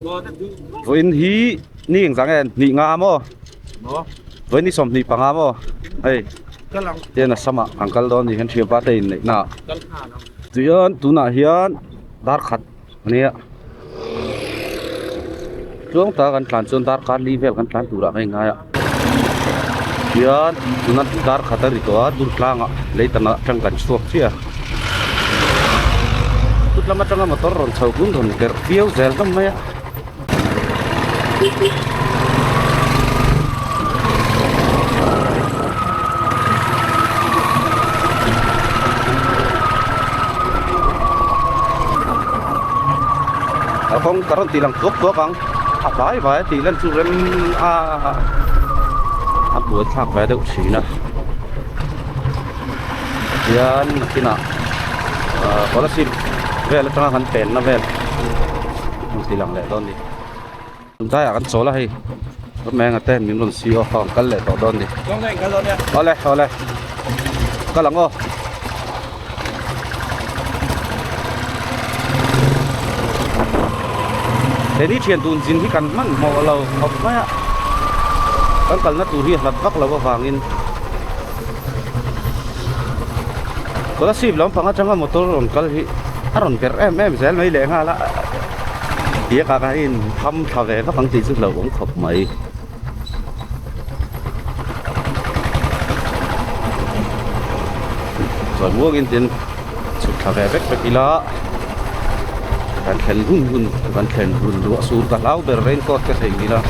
Vawiin hi ni engzah nge hnih nga maw? Vawiin ni 25 maw? Hei tian Assam ah kan kal dawn ni hian thianpa te inneih na ah chuan tunah hian dar khat a nia tluang taka kan tlan chuan darkar li vel kan tlan turah ka inngai a tichuan tuna dar khat a ri tawh a dur tlangah leitan atang kan chhuak chiah a chutlam atanga motor rawn chho hun rawn kerh viau zel hlawm mai a. A kawng ka rawn tih lang tuak tuak ang a vai vai a tih lan chu rem a a buai thlak ve deuh thin a tihian nakinah ah scholarship vel atanga kan penna vel rawn ti lang leh dawn a ni tunlaiah kan chawl a hei Rameng te min rawn si off a an kal leh tawh dawn a ni awle awle kal ang aw. He ni thian tun zin hi kan hmanhmawh lo khawp mai a kan kalna tur hi a hlat vak lo avangin Kolasib lampang atanga motor rawn kal hi a rawn berh em em zel mai leh nghal a biakah khan a inham thla ve vak ang tih chu hlauhawm khawp mai. Chuan muangin tin chhuk thla ve vek vek ila kan thlen hun hun kan thlen hun ruah sur ka hlau ber raincoat ka thei ila.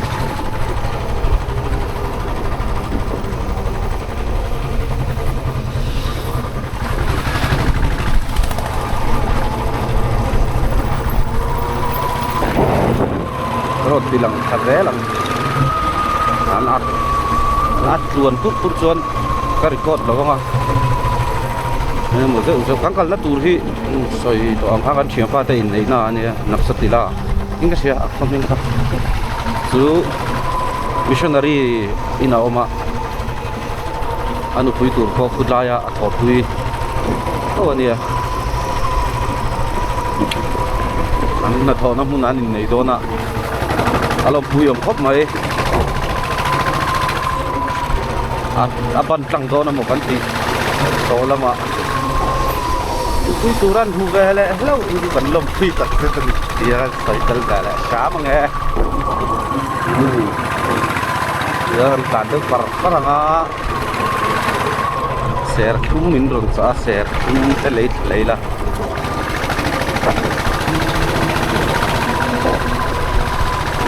Road ti lang tha zel ang an at an at tluan pur pur chuan ka record lo ang a engemaw zeuh zeuh kan kalna tur hi sawi tawh ang kha kan thianpa te inneihna a nia Napsatila in ka hria a khaw hming kha chu missionary in a awm a a nupui tur pawh khutlaia a thawhpui tho a nia an hnathawhna hmun an innei dawn a a lawmpui awm khawp mai a a ban tlang dawn emaw kan tih tawh lamah nupui tur an hmu ve leh hlauh hi chu kan lawmpui tak zet a ni tia sawi tel ve leh hram ang e. Tia kan tlan deuh par par ang a serthlum min rawn chah a serthlum te lei thla lei la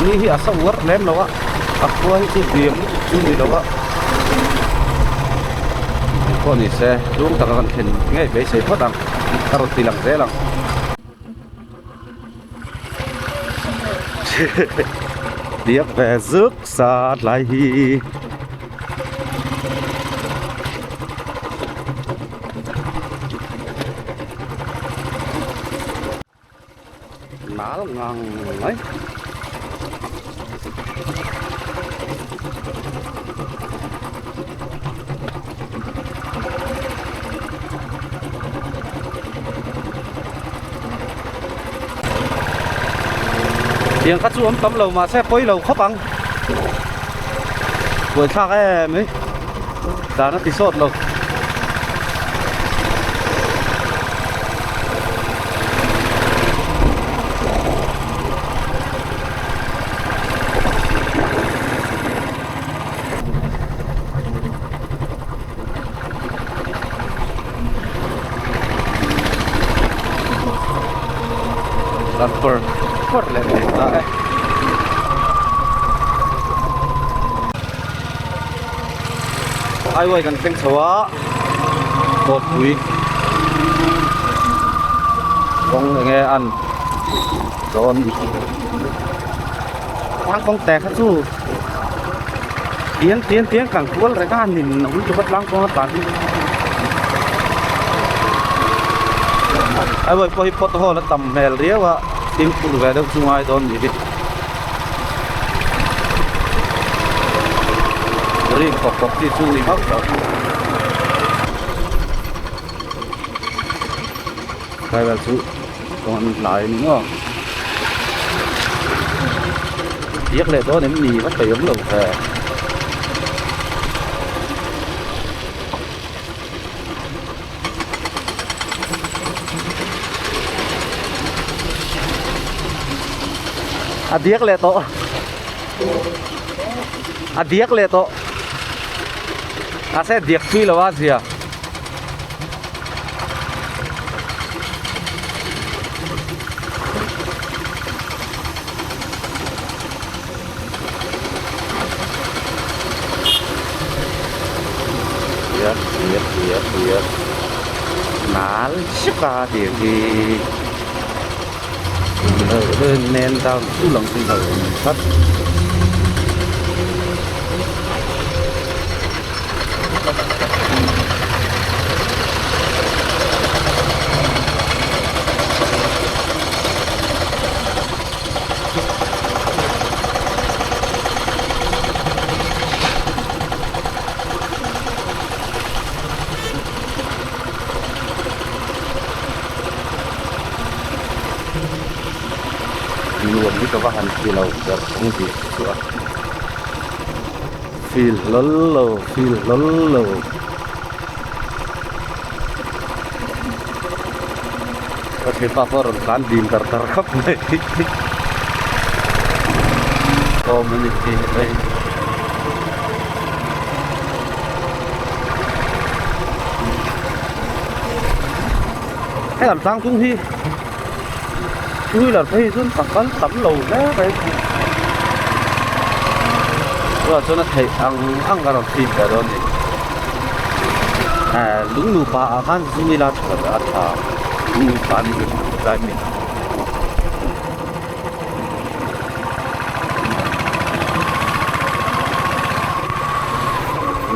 ni hi a sa uar lem lo a a khua hi chu diam lutuk chu ni lo a engpawh ni se tlung taka kan thlen ngei beisei phawt ang ka rawn ti lang zel ang. Diak ve zuk sa tlai hi. Nal ngang mai. Tiang kha chu awm tam lo mahse pawi lo khawp ang buaithlak em mai dan a ti sawt lo. Lan par par leh thei ta e. Highway kan thleng chho a kawtpui kawng enge an dawn tlang kawng te kha chu tiang tiang tiang kang kual reng a nin a ui tawp a tlang kawng a tlan hi highway pawh hi pothole a tam hmel riau a fimkhur ve deuh chu ngai dawn ni hi rim kawp kawp chi chu ni hauh lo driver chu kawng an hlai a ni maw. Diak leh dawn em ni va sawi awm lo ve. A diak leh tawh. A diak leh tawh. Mahse diak thui lo a zia. Diak diak diak diak nal chiap a tiang hi nen down chu lang chu lo awm tlat. Nuam hi ka va han ti lo ber ang tih chu a feel hlawl lo feel hlawl lo. Ka thianpa pawh a rawn tlan ding dar dar khawp mai awm a ni hei. Hei an tlang chung hi two wheeler phei hi chuan a kal tam lo hle mai tunah chuan a theih ang ang a rawn fin ve dawn a ni eh lung nupa ah khan zum ila tha a tha lung nupa a ni tlai mi.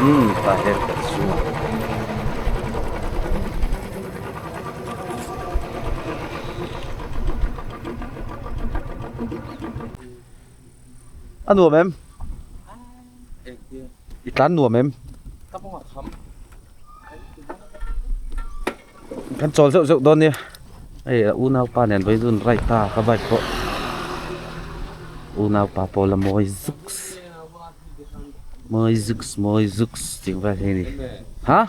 Umm tah hian kan sum a. A nuam em? I tlan nuam em? Kan chawl zeuh zeuh dawn nia. Hei a unaupa nen vawiin ride ta ka bike pawh. Unaupa pawh la mawi zuks. Mawi zuks mawi zuks tih vel hi a ni. Ha?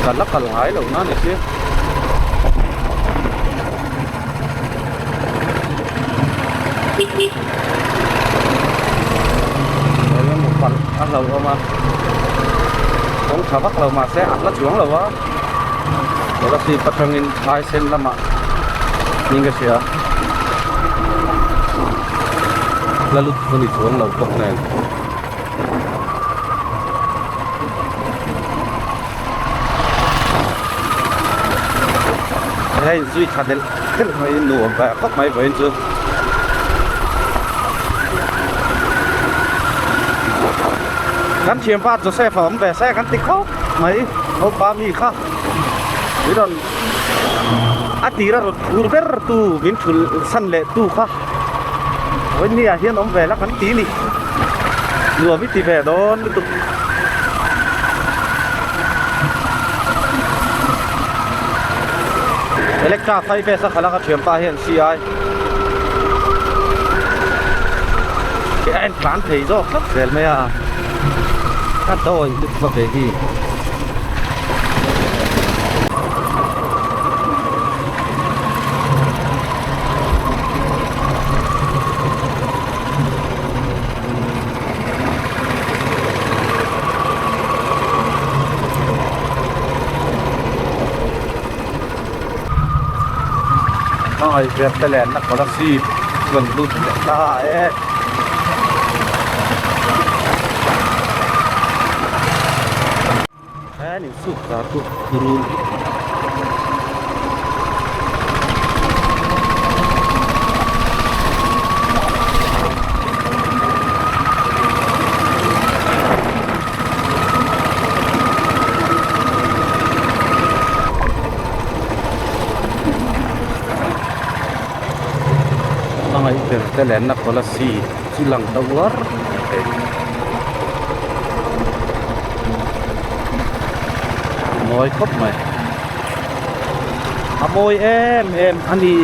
Ka la kal ngai lo na ni si. Eng emaw palh a hlauhawm a kawng tha vak lo mahse a hla chuang lo a Kolasib atangin phai sen lamah hming ka hria la lut a ni chuang lo bawk nen. Hei zui tha delh delh mai nuam ve khawp mai vawiin chu. Kan thianpa Joseph a awm ve se kan ti khawp mai naupa mi kha min rawn a tira rawn phur ber tu min thul san leh tu kha vawiin ni ah hian awm ve la kan ti ni nuam i ti ve dawn lutuk. Electra 5S a khalh a ka thianpa hian CI a en tlan thei zawk tlat zel mai a ka dawi lutuk a ve hi. Hmangaih ber te lenna Kolasib rawn lut leh ta e. He nin suk zar chu rul Hmangaih ber te lenna Kolasib. chu lang ta uar mai. Mawi khawp mai. A mawi em em a ni.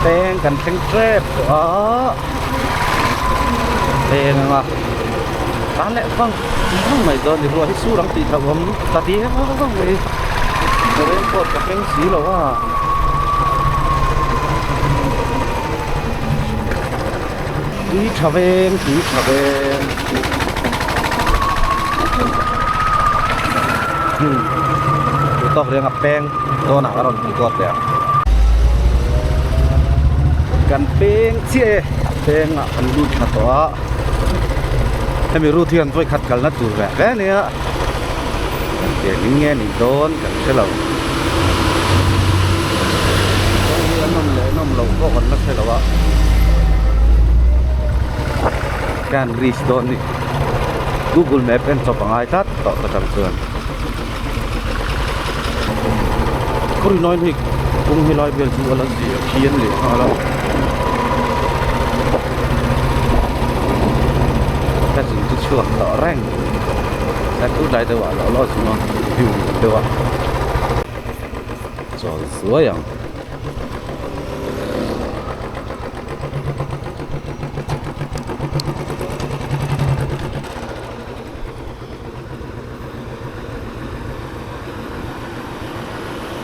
Peng kan thleng tep tawh a peng anga tan leh vang vang mai dawn ni ruah hi sur ang tih hlauhawm ta diau mai raincoat ka keng si lo a. Tui tha veng tui tha veng hmm duh tawk reng a peng dawn ah ka rawn record leh ang kan peng chiah e a peng ah kan lut thla tawh a hemi route hi an vawi khat kalna tur ve ve ania engtin nge ni dawn kan hre lo kawng hi a nawm leh nawm loh pawh kan la hre lo a kan reach dawn ni google map en chawp a ngai tlat tawh ta tang chuan khawrinawi hei kawng helai vel chu a la zia phian leh nghal a ka zin chu chhuak tawh reng. Ka thu tlai deuh ah loh loh chung a view deuh a chawl zuai ang.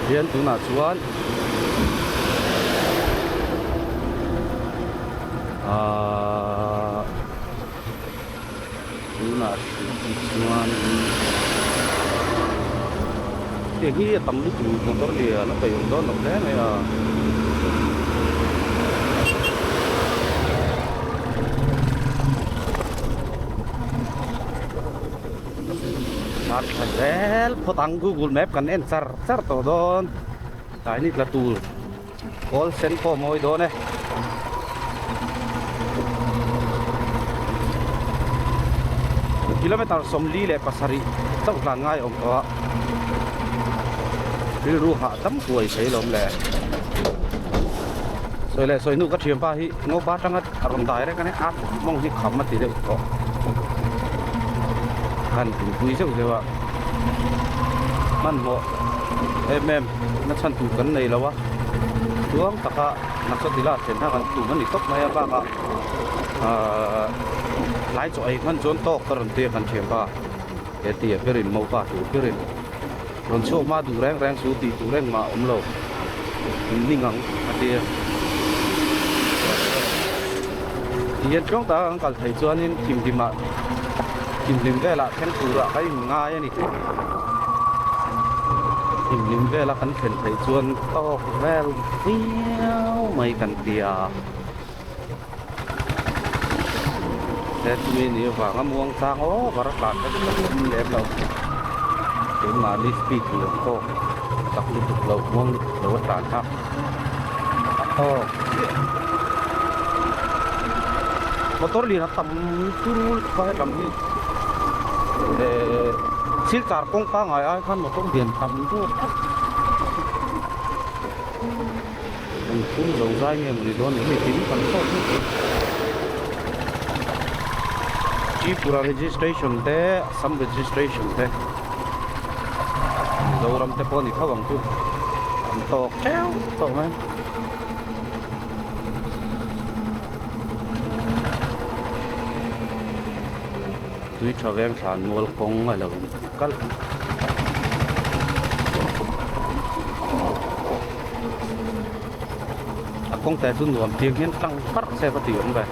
Hian tunah chuan ahh. Tunah hrih hi chuan heng hi a tam lutuk motor lian a peih awm dawn lo hle mai a. A tha zel phawt ang google map kan en char char tawh dawn tlai ni tla tur. Kawl sen pawh mawi dawn e. Kilometer 47 chauh hlan ngai awm tawh a. Rilru hah tam huai thei lawm le. Sawi leh sawi hnu ka thianpa hi ngopa atanga a rawn dai reng a ni a mawng hi kham a ti deuh tawh. Khan tuipui zeuh zeuh a hmanhmawh em em. Na chhan tur kan nei lo a tluang taka Naksatila thlen kha kan tum a ni tawp mai a bakah ahh tlai chaw ei hman chuan tawk ka rawn tia kan thiam pa he tia berin mopa tur berin rawn chhuak hma duh reng reng chu tih tur engmah a awm lo in ning ang a tia tihian tluang taka kan kal thei chuanin thimhlimah thimhlim velah thleng turah ka inngai a ni. Hlimhlim vela kan thlen theih chuan tawk vel viau mai kan ti a. He chumi ni avanga muang chang over a tlan kha chu ka tum lem lo. Keimahni speed lian tawk tak lutuk lo muang lutuk lo a tlan kha a tawk chiah. Motor lian a tam turu lutuk a helam hi. Thil car kawng pangngai ai khan motor lian tam zawk a an phur zo zai nge mawni dawn ni hei tin kan tawk mek a Tripura registration te Assam registration te Mizoram te pawh a ni tho ang chu an tawk theuh tawh mai. Tui tha veng thlan mual kawng a lo kal a kawng te chu nuam tiang hian tlang parh se va ti awm ve.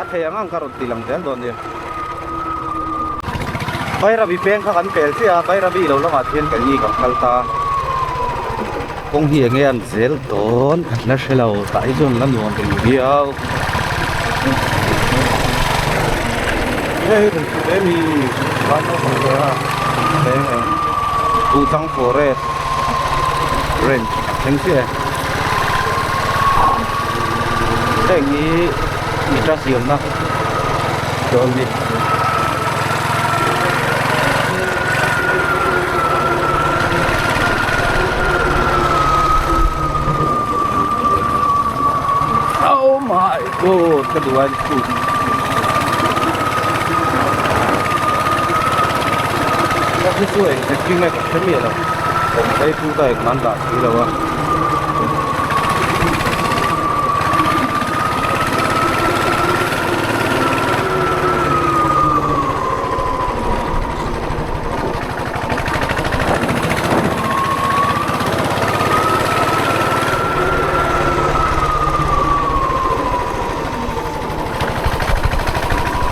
A thei ang ang ka rawn ti lang zel dawn nia. Bairabi peng kha kan pel chiah a, Bairabi lo lamah khian kan ni kan kal ta. Kawng hi enge an zel dawn kan la hre lo, tah hi chuan la nuam rih viau. Hei hi kan hmu ve mi, vai naupang ve a, peng eng, Buhchang forest range a thleng chiah e. Heng hi. Ita siamna dawn ni. Oh my god ka duh ai chu. Ka hi chu eng eng nge ka hre miah lo awm phei chu ka eng nan dah si lo a.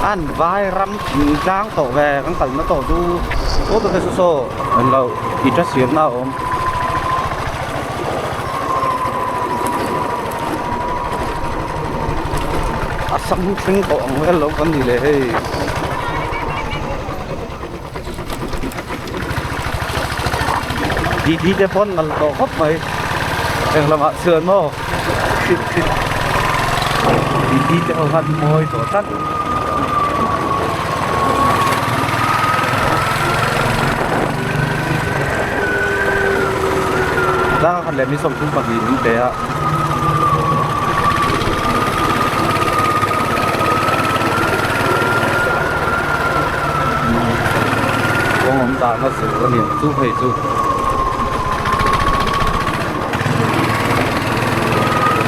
An vai ram thing tlang tawh ve kan kalna tawh chu saw ta te chu saw englo ita siamna a awm. A sam thleng tawh ang vel lo kan ni leh hei. Titi te pawn nal tawh khawp mai eng lamah chuan maw titi te ho khan mawi tawh tlat. Tlang khat leh mi 32 min pe a. Kawng awm dan a zir a ni ang chu hei chu.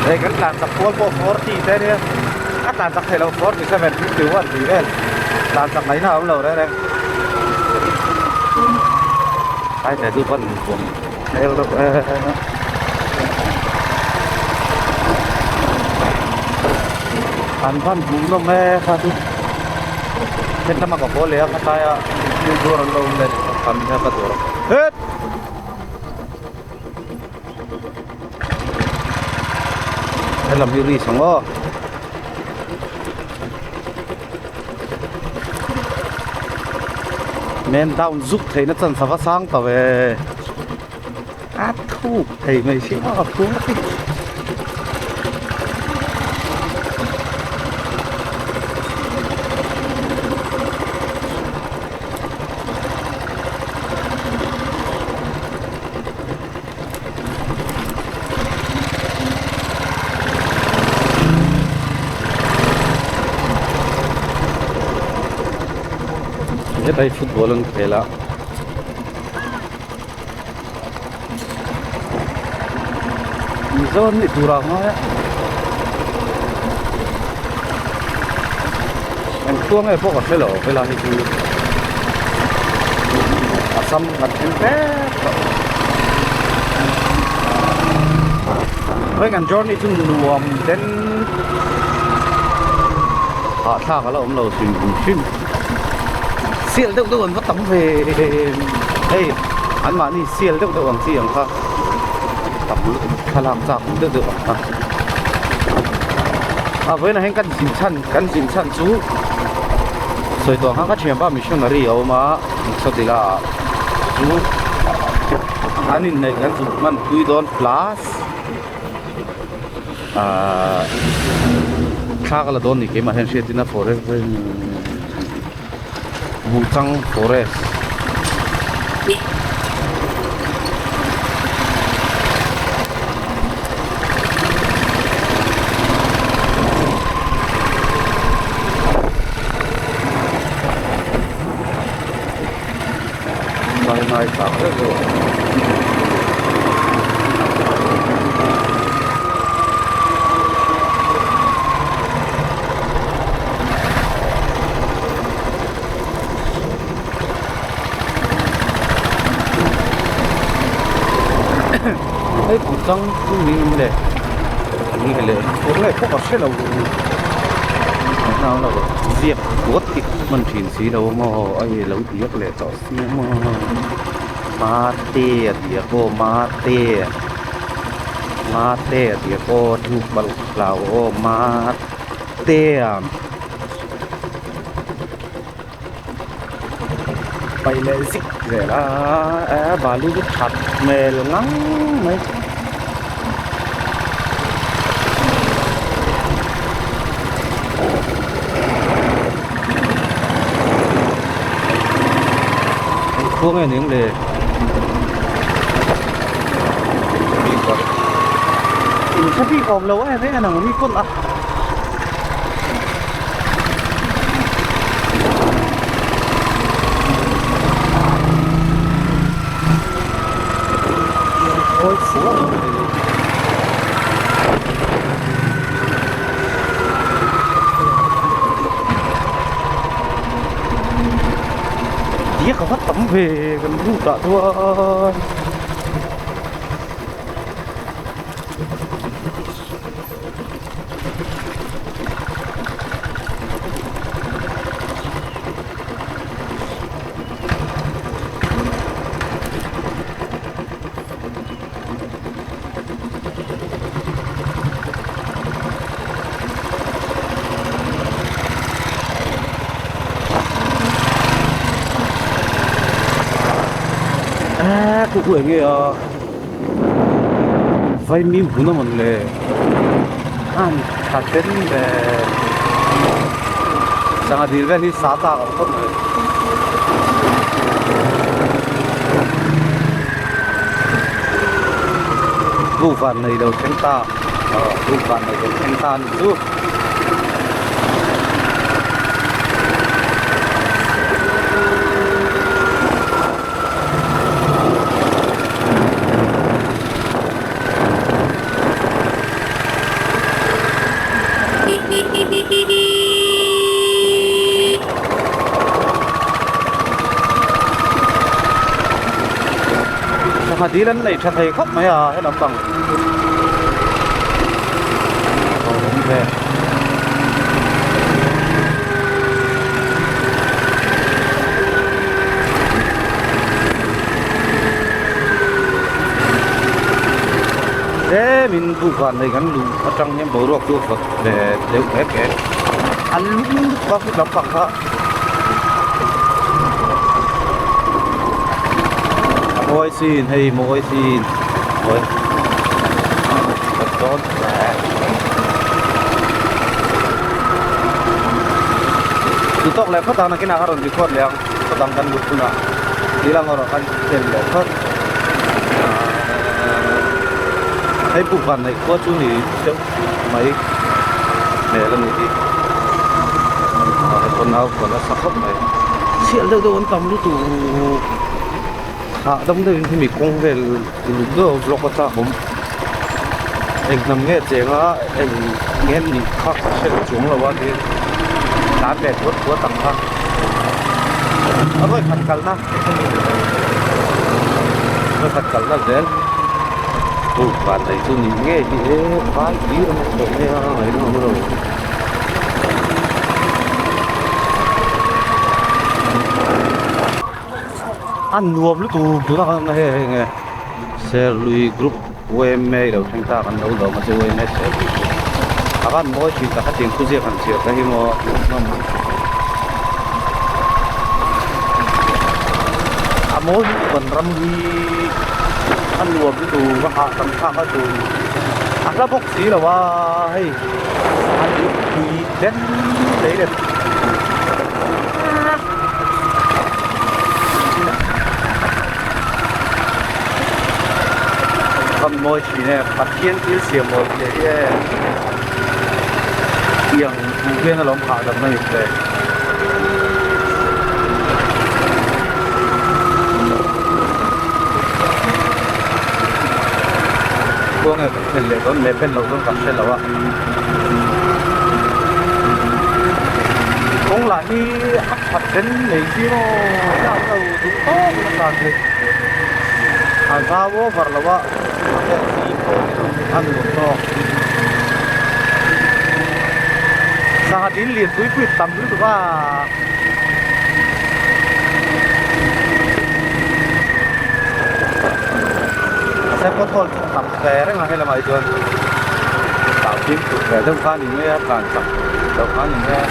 Hei kan tlan chak kual pawh 40 te nia a tlan chak theih loh 47 51 tih vel tlan chak ngaihna a awm lo reng reng. Ai te chu pawn inpuang hmel deuh e. An van hmuh nawm e kha chu he lama ka haw leh a khatlai a thil zuar an lo awm leh kan hian ka dawr a het. Helam hi ri sang aw. Men down zuk theihna chance a va sang ta ve. A thuk thei mai si a phur a ti. Hetlai football an khel a Mizo an nih tur ah ngai a eng khua nge pawh ka hre lo helai hi chu a sam kan thleng tep tawh vawiin kan journey chu nuam den hahthlak a la awm lo hrim hrim sial deuh deuh an va tam ve hei an mahni sial deuh deuh ang chi ang kha tam lutuk thlalak chak deuh deuh ang kha a vawiinah hian kan zin chhan kan zin chhan chu sawi tawh ang khan ka thianpa missionary a awm a sawtila ah chu an inneih kan zuk hman pui dawn plus ahh thla ka la dawn ni keimah hian hriatin a forest Buhchang forest. Ngai ngai tak vek rawh. Hei Buhchang chu ni le ni le eng nge pawh ka hre lo ziak buat hi hman thin si lo maw a lo diak leh tawh sia maw mate a diak aw mate mate a diak aw hnuk balh hlau aw mate a. Paih leh zik zel a a balu chu that hmel ngang mai. Khua nge ning le in hre bik awm lo em em ang mi pawn a. Tia ka va tam ve kan lut ah chuan. Eee khu khu eng nge a vaimim hmun a mawn le an tha ten ve sangha dil vel hi sa chak ang khawp mai. Buk van nei lo thleng ta aw buk van nei lo thleng ta a ni chu. Sangha dil an nei tha thei khawp mai a he lampang a awm ve. Tlemin duhvan nei kan luh atang hian boruak chu a vawt ve deuh mek e. An lum lutuk a hmun lampang kha a mawi sin hei mawi sin mawi vawt dawn hle. Duh tawk leh phawt ang nakinah ka rawn record leh ang khaw dang kan lut hunah thil ang erawh kan tel leh phawt. Hei puk van neih khua chu ni deuh mai hmel a nih hi ah he pawn au kual nasa khawp mai chhiat deuh deuh an tam lutuk hah dam deuhin hemi kawng vel uluk deuh a vlog a chak awm eng hnam nge cheng a eng nge nih kha ka hre chuang lo a tin tlan ve thuat thuat ang kha a vawi khat kalna. Ka khat kalna zel buk van nei chu ni ngei hi e vai hlir a awm tawh mai a ngaihna awm lo. A nuam lutuk tuna kan awmna hei hei nge Serlui group yma lo thleng ta kan lo lawm a che yma Serlui chu a van mawi thin tak a tiang khuziak han chhiar te hi maw hmuhnawm. A mawi lutuk an ram hi a nuam lutuk a hahdam thlak a tur a hla bawk si lo a hei a tui den lei leh Kham mawi thin e Pathian thil siam mawi tih hi e tiang hmuh hian alawm hahdam na ni hle. Khuang nge kan thlen leh dawn leh pen loh dawn kan hre lo a. Kawng lah hi a that den mai si maw tlak lo duh tawk in a tlan theih. A zau over lo a a nuam tawk. Sangha dil lian pui pui tam lutuk a. Mahse pothole chu tam ve reng a helamah hi chuan tah fimkhur ve deuh kha a ni mai a tlan chak loh kha a ni mai a.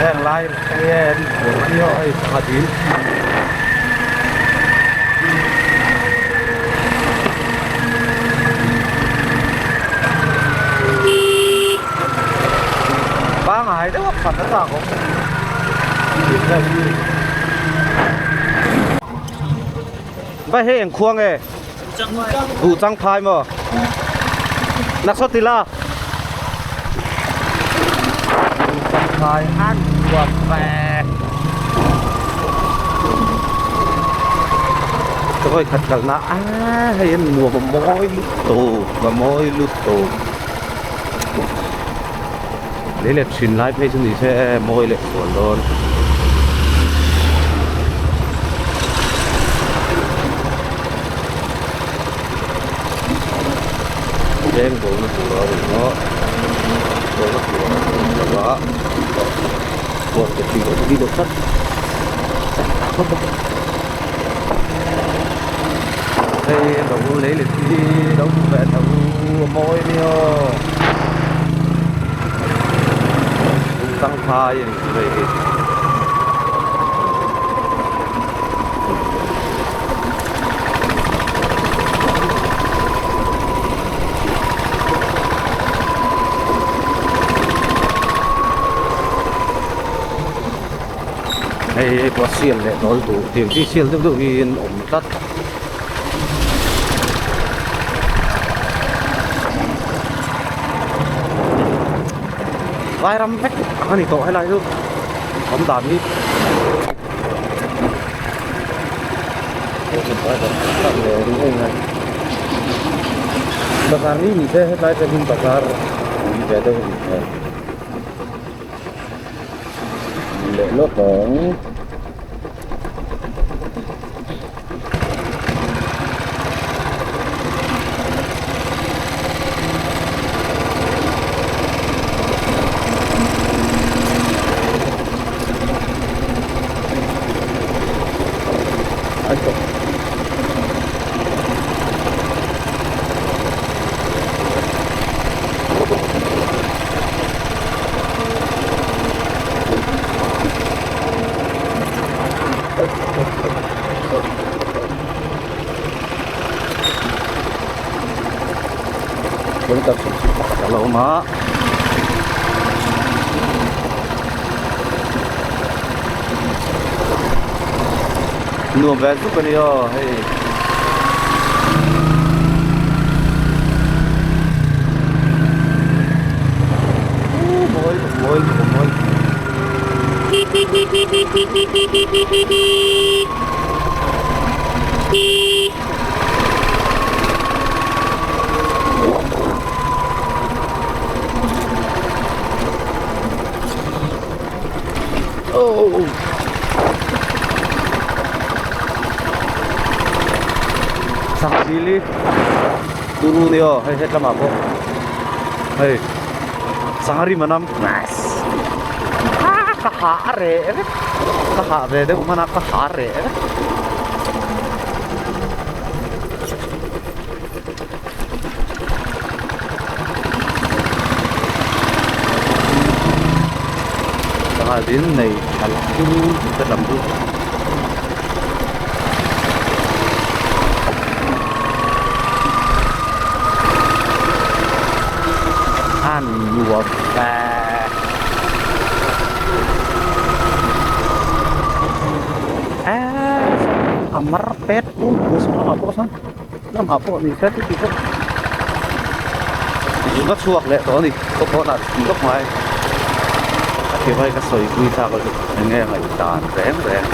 Heng lai hian hei sangha dil. khat a chak awm Vai hei eng khua nge? Buh chang phai maw? Nak saw tila. Buh chang phai an nuam ve. Ka vawi khat kalna a hei an nuam a mawi lutuk a mawi lutuk. Lei let thin lai phei chu ni se mawi leh sual dawn. Leng bawlna tur a awm a bawlna tur a awm lo a board te khi a awm deuh tlat hei lo lei let hi lo hmu ve tho a mawi a nia aw. Tangphai a ni chu hei hi. Hei hei pawh sial leh dawl duh tiang chi sial deuh deuh hi an awm tlat. Vairam vek a ni tawh helai chu awm dan hi bazar ni ni se hetlai te hi bazar ni ve deuh a ni hmel leh lawk ang. Kilometer 24 a lo awm a. Nuam ve zuk a ni aw hei. Mawi mawi mawi. Oh. Sangzili turu ni aw hei hetlamah pawh hei sangha manam ka ha a reh vek ka ha ve deuh hman a ka ha a reh vek. Sangha din nei tha chu ka lam chu. An nuam ve. A mar pet pum lamah pawh sawn lamah pawh ni se chuti chu zun a chhuak leh tawh a ni khaw pawnah chhun lawk mai a ti mai ka sawi pui thlak a chu eng nge ngaihdan reng reng.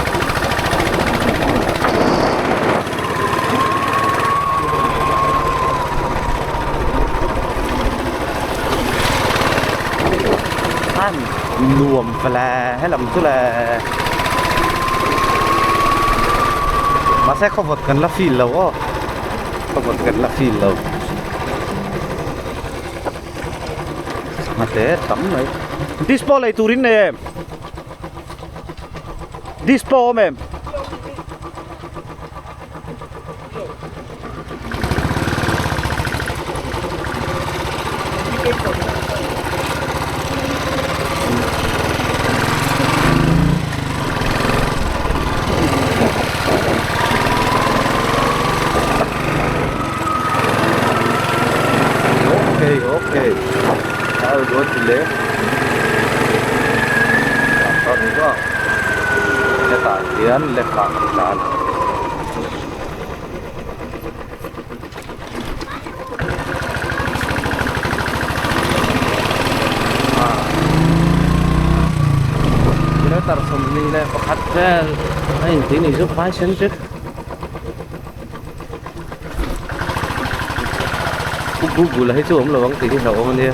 An nuam fela helam chu le mahse khawvawt kan la feel lo aw khawvawt kan la feel lo sangha te tam mai dispo lei turin nei em dispo awm em. Okay, okay. I'll go to left. Hian left ah kan tlan. Kilometer 21 vel a inti ni chu phai sen chu. Google hi chu awm lo ang tih hi hlauhawm a nia.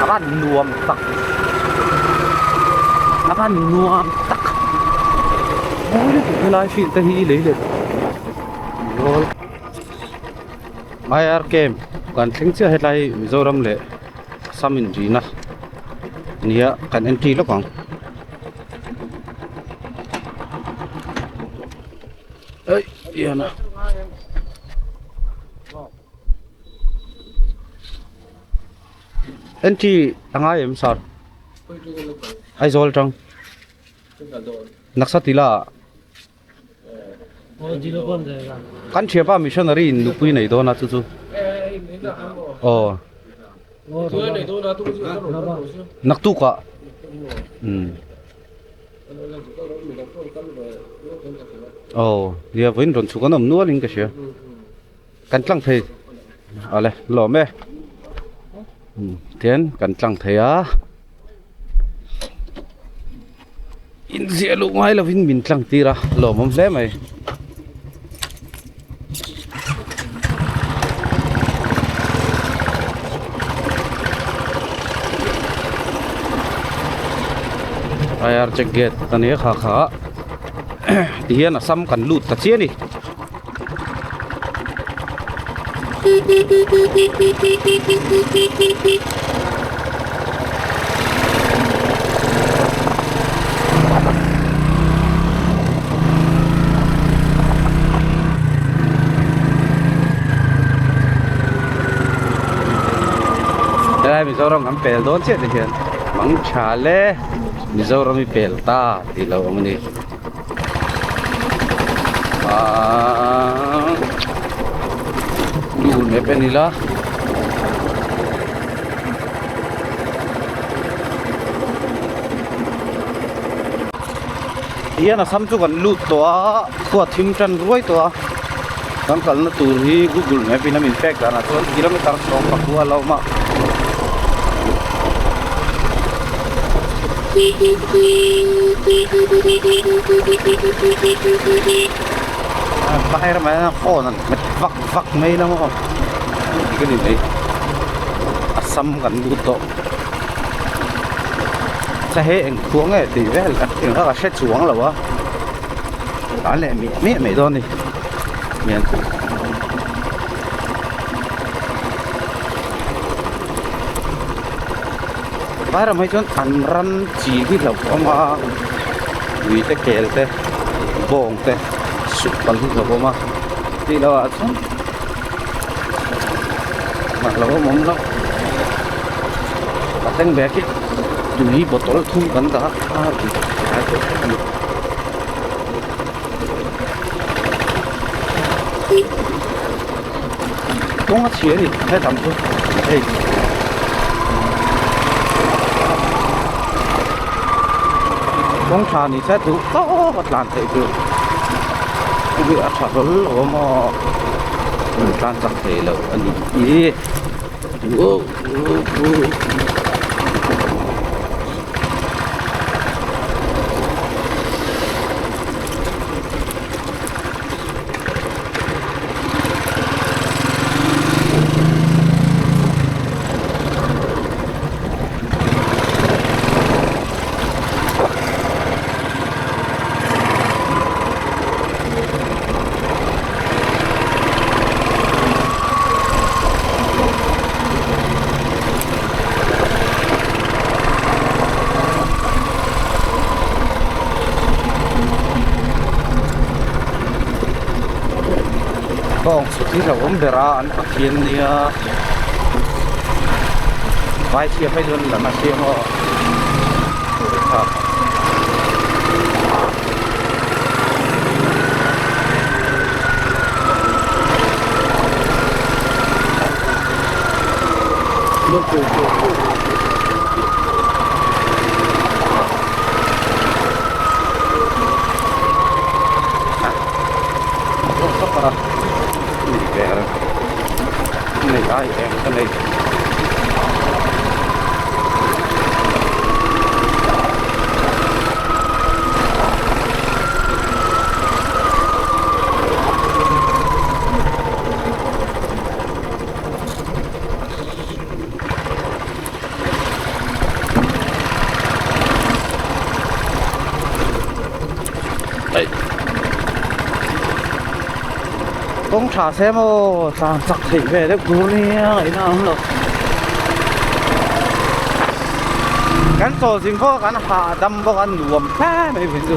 A van nuam tak a van nuam tak mawi lutuk helai field te hi lei leh zawl. IR camp kan thleng chiah hetlai hi Mizoram leh Assam inrina nia kan entry lawk ang ei ian a entry a ngai em sir Aizawl tang Naksat ila ah. Kan thianpa missionary in nupui nei dawn a chu chu aw naktuk ah umm aw nia vawiin rawn chhuk an awm nual in ka hria kan tlang thei awle lawm e tian kan tlang thei a. Inziah luh ngai lovin min tlang tir a lawmawm hle mai. IR check gate a ni a kha kha tihian Assam kan lut ta chiah a ni. Helai Mizoram kan pel dawn chiah ti hian mang tha le Mizoram i pel ta tih lo awm a ni. Ahh Google map en ila hian a sam chu kan lut tawh a khua thim tan ruai tawh a kan kalna tur hi google map in a min pek danah chuan kilometer 10 a lo awm a. Bahir mai a phone an hmet vak vak mai la maw ka ni mai Assam kan lut tawh cha he eng khuang nge tih vel eng kha ka hre chuang lo a an leh miah miah mai dawn a ni hian. Vai ram hi chuan an ran chi hi hlauh awm a ui te kel te bawng te sup pal hi hlauh awm a tih loh ah chuan mah lo awm awm lo a thleng bag hi tui bottle thum kan dah a a ri a ni. Kawng a chhia a ni hetam chu hei. Kawng tha ni se duh tawk a tlan theih chu tui a tha hlawl lo a maw an tlan chak thei lo a ni hi. Bawng chhut hi hlauhawm ber a an pathian nia vai chhia phei chuan lam a siam aw. thlak. Nei ai em ka nei. Kawng tha se maw tlan chak theih ve deuh tur nia ngaihna a awm lo. Kan chawl zing pawh kan hahdam bawk a nuam hle mai vin chu.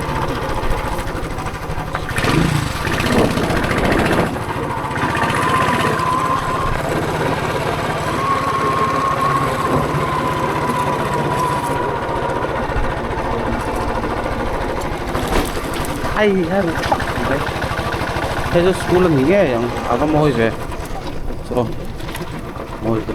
Ai a ru thak mai hei chu school a ni ngei ang a va mawi ve chaw mawi ve.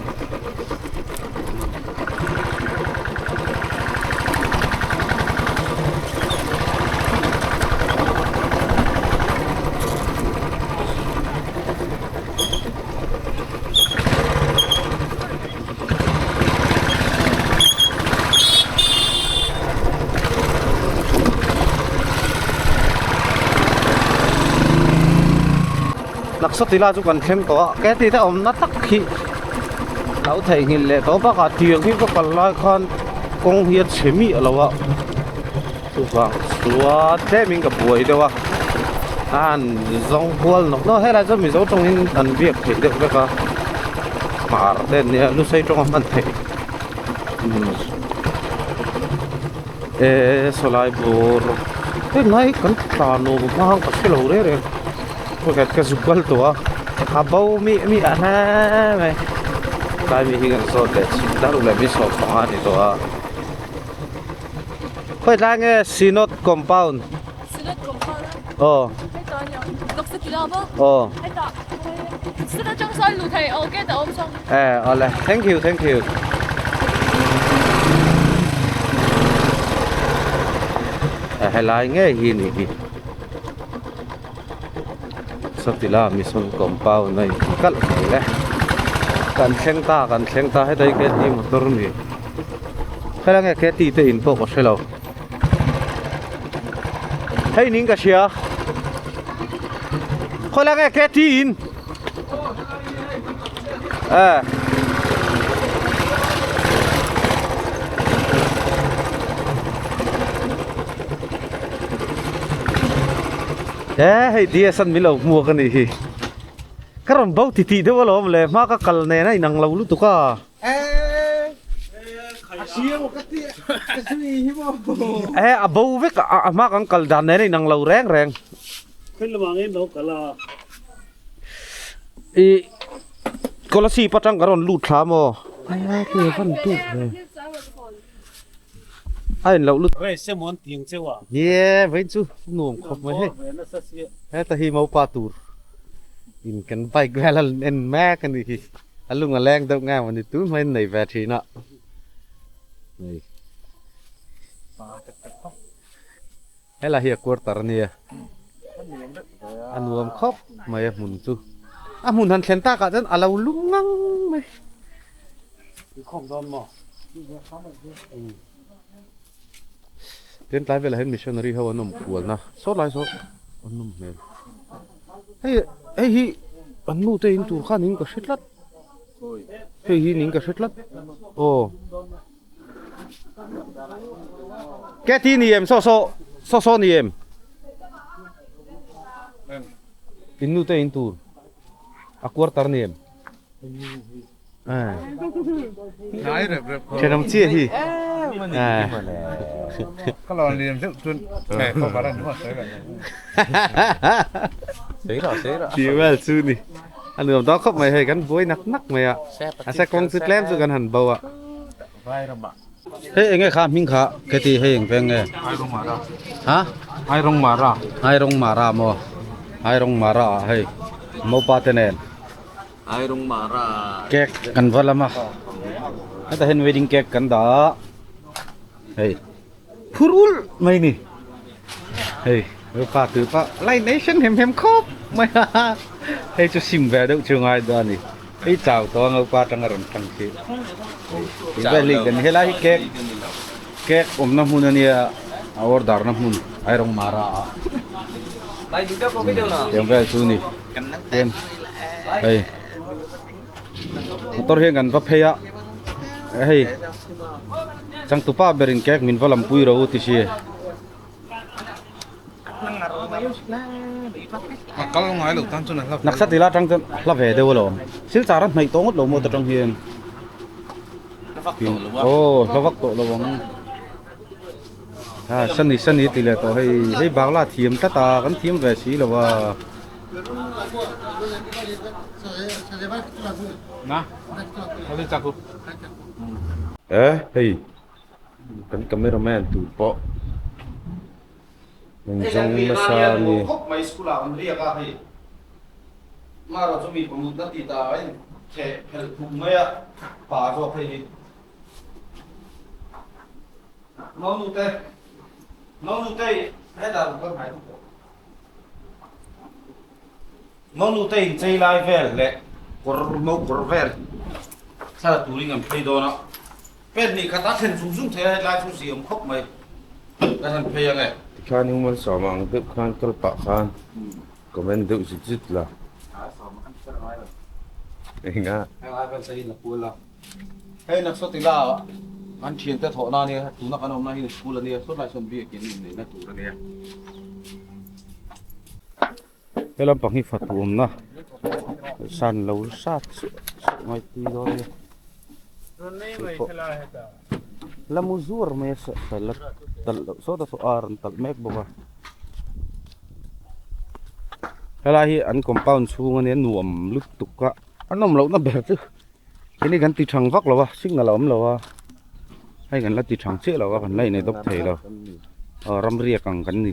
Naksawtila chu kan thleng tawh a keti te awmna tak hi lo theihnghilh leh tawh bakah tiang hi ka kal lai khan kawng hi a chhe miah lo a chuvang chuan tlemin ka buai deuh a a han zawng kual nawk nawk helai chuan mizo tawngin an biak theih deuh vek a hmar te an nia lusei tawng a hman theih eee sawlai bawr helai kan tlan awm hma ka hrelo reng reng. Pakhat ka zuk kal tawh a a bo miah miah hle mai tlai mi hi kan zawt leh chhin dar leh mi sawm panga a ni tawh a khawi tlai nge Synod compound Synod compound a aw heta nia Doctor Tila maw aw heta Synod atang sawn luh theih aw gate a awm chuang e awle thank you thank you helai ngei hi ni hi. Sawtila mission compound a inti kalh mai le kan thleng ta kan thleng ta heta hi kt motor a ni helai nge kt te in pawh ka hre lo hei ning ka hria khawilai nge kt in eh E hei DS an min lo hmuak a nih hi ka rawn bo ti tih deuh alawm le hma ka kal nen a inang lo lutuk a e a bo vek a hma kan kal dan nen a inang lo reng reng i Kolasib atang ka rawn lut thla maw a in loh lut ye vawiin chu nuam khawp mai hei heta hi mopa tur in kan bike vel a en mek a nih hi a lung a leng deuh nge mawni tun hmain nei ve thin a hei helai hi a quarter a nia a nuam khawp mai a hmun chu a hmun han thlen takah chuan a lo lum ngang mai. Tin tlai velah hian missionary ho an awm kualna saw lai saw an awm hmel hei hei hi an nu te in tur khan in ka hre tlat hei hi ning ka hre tlat aw Kathy ni em saw saw saw saw ni em in nu te in tur a quarter ni em. Thenawm chiah hi. Ti vel chu ni. A nuam dawn khawp mai hei kan buai nak nak mai a. A se kawng chu tlem chu kan han bo a. Hei enge kha hming kha keti hei eng veng nge? Airong Mara. Ha? Airong Mara. Airong Mara maw? Airong Mara ah hei Mopa te nen. Airong Mara. Cake kan va lam a. Hetah hian wedding cake kan dah a. Hei phur ulh mai ni. Hei Mopa tu pawh lai nei sen hem hem khawp mai a. Hei chu sim ve deuh chu ngai dawn a ni. Hei chau tawh a Mopa atanga rawn thlang khi. Hei kan helai hi cake cake awmna hmun a nia a order na hmun Airong Mara ah. Tiang vel chu ni. Tlem hei motor hian kan va phei a hei changtupa berin cake min va lampui ro ti si. Naksa tila atang chuan hla ve deuh alawm silchar a hnaih tawh ngawt lo maw ta tang hian aw hla vak tawh lo ang a sani sani ti leh tawh hei hei bangla thiam tlat a kan thiam ve si lo a. E hei. Kan camera man tur pawh min zawng nasa a ni. Khawp mai school ah kan riak a hei marawh chu mi pamut na ti ta a in theh phelh thuk mai a pa zawk hei hi Nonu te Nonu te hetah rawn kal hnai deuh tawh Nonu te in chei lai vel leh kawr no kawr vel thla turin kan phei dawn a. Pen hnih khat a thlen zung zung thei a, hetlai chu ziam khawp mai ka han phei ang e. Tikhan human sawm ang deuh khan kal pah khan comment deuh zut zut la. A sawm a kan kher ngai lo. Enga? Heng ai vel sahin a kual a. Hei Naksawt ila an thiante thawhna ania, tuna kan awmna hi school ania, sawtlai sawn biakin inneihna tur ania. He lampang hi fatu awmna san lo sat suah suah mai tui dawn nia la mu zuar mai a sa la talh loh sawt a saw a rawn talh mek bawk a helai hi an compound chhung ania nuam lutuk a a nawm lohna ber chu hei kan ti thang vak lo a signal a awm lo a hei kan la ti thang chiah lo a kan la inei dawp thei lo aw ram riak ang kan ni.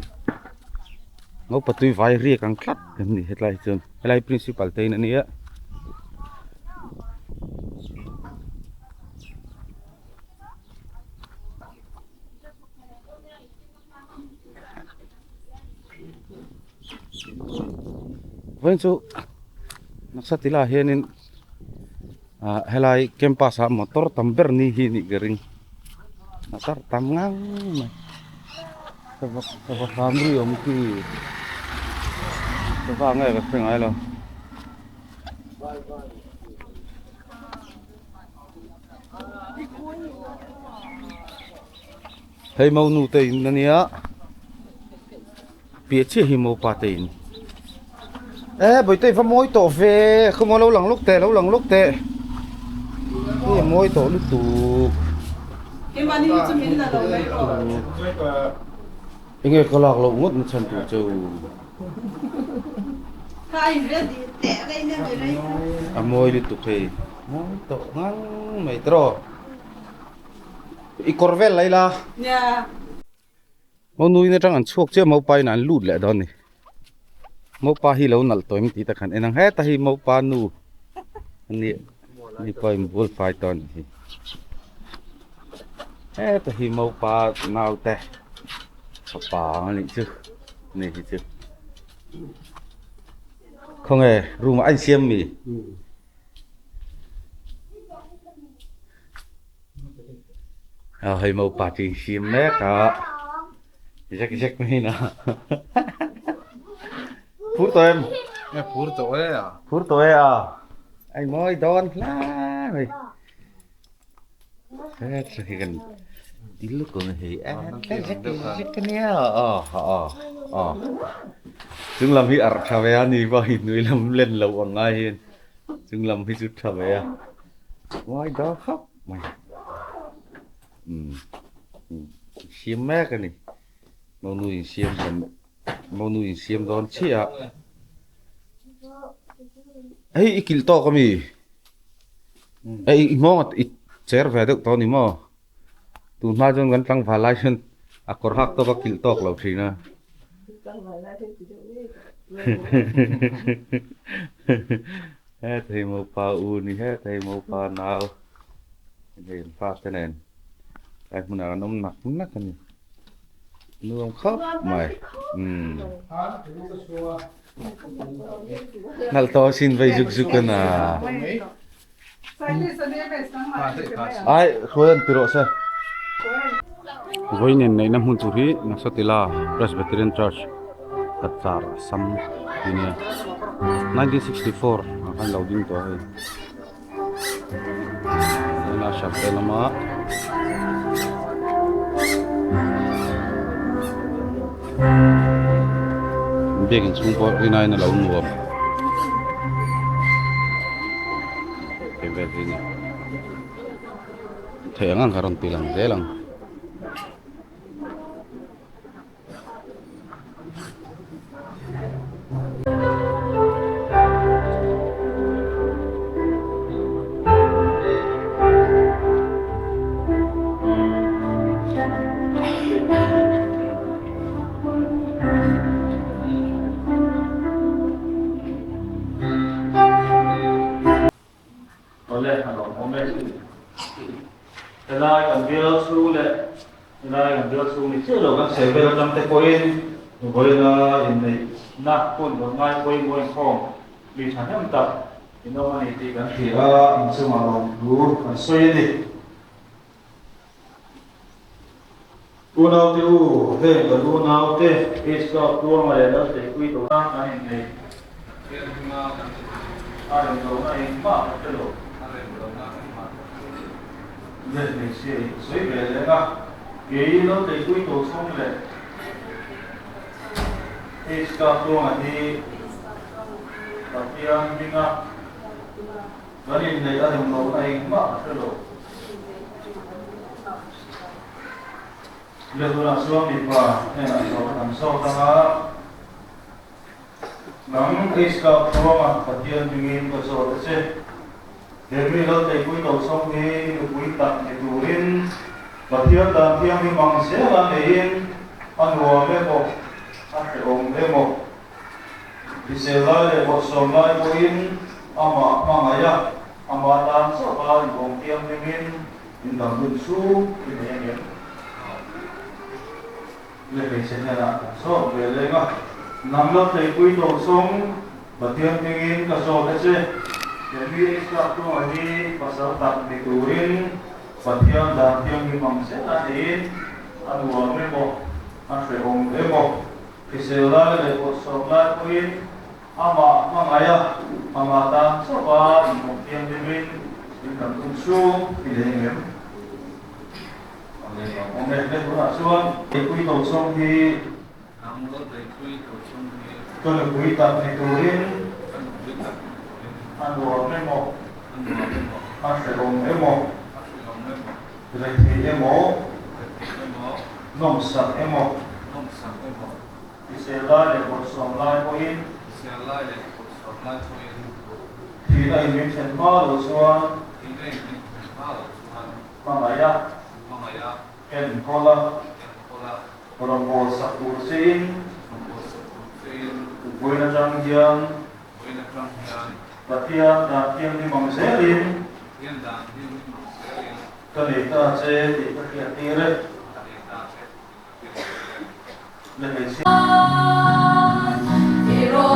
Naupa tui vai riak ang tlat kan ni hetlai hi chuan helai principal te in a nia. Vawiin chu nasa tila hianin ah helai campus ah motor tam ber ni hi nih ka ring motor tam ngang mai. Sava hram ri awm khi sava nge ka hre ngai lo. Hei mau nu te in ania piah chiah hi mau pa te in e bawihte va mawi tawh ve khawmaw lo lang lawk teh lo lang lawk teh hei a mawi tawh lutuk enge ka lak loh ngawt na chhan tur chu a mawi lutuk hei mawi tawh ngang mai tiraw. I kawr vel lai la. Nia. Maunuin atang an chhuak chiah Maupa in an lut leh dawn ni. Maupa hi lo nalh tawh em tih tak han en ang heta hi Maupa nu ani ni pawh in bul fai tawh ani hi. Heta hi Maupa naute fapa ang anih chu ni hi chu. Khawnge room ah a insiam mi? A hei mopa chu in siam mek a zek zek mai in a phur tawh em e phur tawh e a phur tawh e a ai mawi dawn hle mai he chu hi kan til lutuk ang hei e zek zek ania a a a chung lam hi arh tha ve a ni pawh hi hnuai lam len loh ang ai hian chung lam hi chu tha ve a. Mawi dawn khawp mai umm insiam mek a ni monu insiam kan monu insiam dawn chiah a hei i kilh tawk ami hei i nghawng i cher ve deuh tawh a ni maw. Tun hma chuan kan tlangval lai hian a kawr hak tawk a kilh tawk lo thin a. He thei mopa u ni he thei mopa nau hei an fa te nen tlai hmunah an awm nak nak a ni. Nuam khawp mai. Umm. Nalh tawh asin vei zuk zuk a na. Ai hruai an ti rawh se. Vawiin inneihna hmun tur hi Nasatila Presbyterian Church Kachar Assam tih a nia. 1964 ah khan lo ding tawh a hei. Tuna hriat lama biakin chhung pawh rinaiin a lo nuam tih vel hi a ni theih ang ang kha rawn ti lang zel ang. Awle a lawmawm e. Helai kan bial chhung leh helai kan bial chhung ni chiah lo kan sawi vel atang te pawhin vawiina inneihna hun rawn ngai pawimawh inkhawm mi thahnem tak in awm a ni tih kan hria a, inchungah lawmthu kan sawi a ni. Unaute u, heng kan unaute Isua Tluanga leh Lalteipui tawhna kan inneih. Pathian hminga kan inneih. A remlohna engmah ka hre lo. A remlohna engmah ka hre lo. Leh hmeichhia in ka sawi ve leng a, kei Lalteipui tawhchhung leh Isua Tluanga hi Pathian hminga kan inneih a remlohna engmah ka hre lo. Lehhunah chuan mipa hnenah zawhna kan zawt ang a, Nang Eiskap ruangah Pathian hmingin ka zawt a che. He mi Lalteipui Tochhawng hi i nupui tak ni turin Pathian dan thianghlim ang zela neiin a nuam emaw, a hrehawm emaw, hrisel lai leh bawrhsawm lai pawhin amah hmangaih a, amah dan chauha inbawm thianghlimin In dang hun chu i nei angem? Le hmeichhe hnenah kan zawt ve leng a, Nang lo theipui tawh sawng Pathian hmingin ka zawt a che. He mi ei chhuak tunga hi pasal tak ni turin Pathian dan thianghlim ang zel a niin a nuam emaw, a hrehawm emaw, hrisel lai leh bawrhsawm lai pawhin Amah hmangaih a, amah tan chauha inhawng thianghlimin in kan tum chhung i nei ang em? A nei ang awm e. He tunah chuan Beipui Tochhawng hi Nang lo Beipui Tochhawng hi ka nupui tak ni turin ka nupui tak ni turin a nuam emaw a nuam emaw a hrehawm emaw a hrehawm emaw rethei emaw rethei emaw nawmsak emaw nawmsak emaw Hrisel lai leh bawrhsawm lai pawhin. Hrisel lai leh bawrhsawm lai pawhin. Thihna in min then hma lo chuan. Thihna in min then hma lo chuan. Hmangaih a. Hmangaih a. Enkawl a. Enkawl a. Rawngbâwl sak tur chein. Rawngbâwl sak tur chein. Vawiin atang hian. Vawiin atang hian. Pathian dan thianghlim ang zelin. Pathian dan thianghlim ang zelin. Ka nei ta che tih ka hriat tir e. Ka nei ta che tih ka hriat tir e.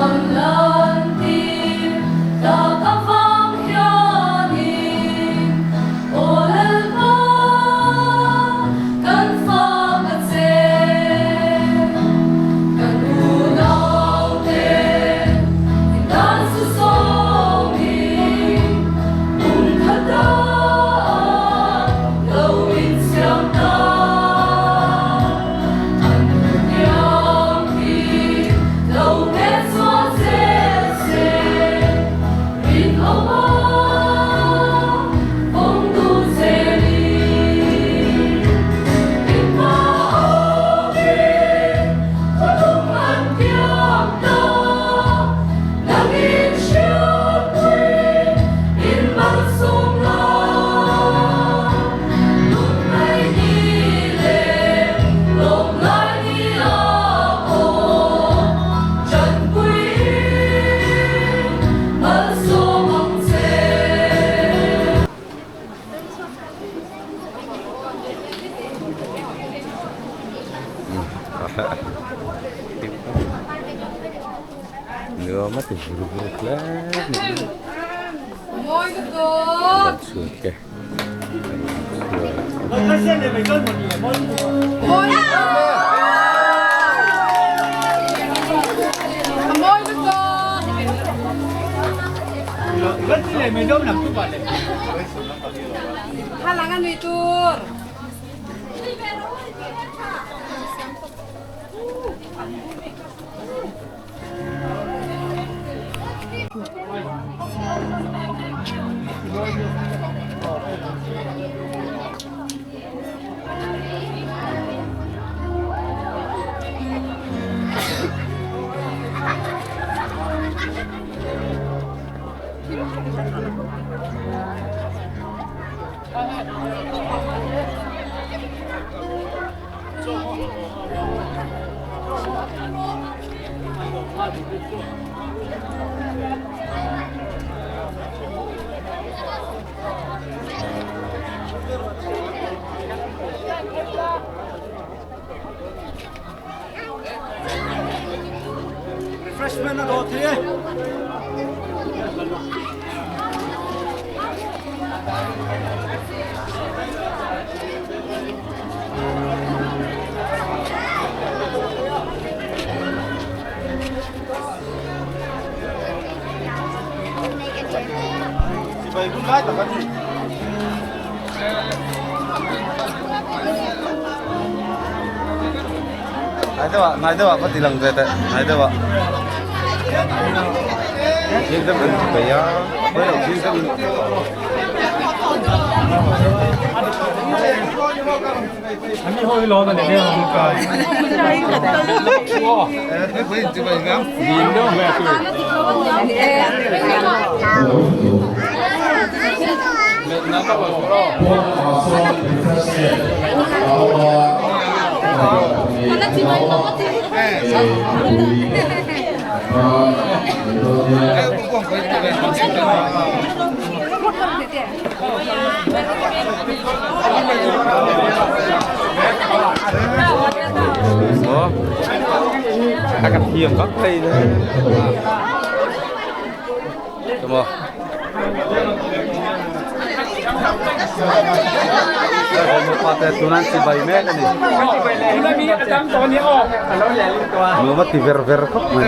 Nuam a ti vur vur hle mai kan chhungte Nai deuh ah nai deuh ah va ti lang ve teh nai deuh ah thil deuh in bei a pawi lo thil deuh in. A ka thiam vak thei le. Tamo. Tunan si bai mek ani. Nuam ti ver ver khop mai.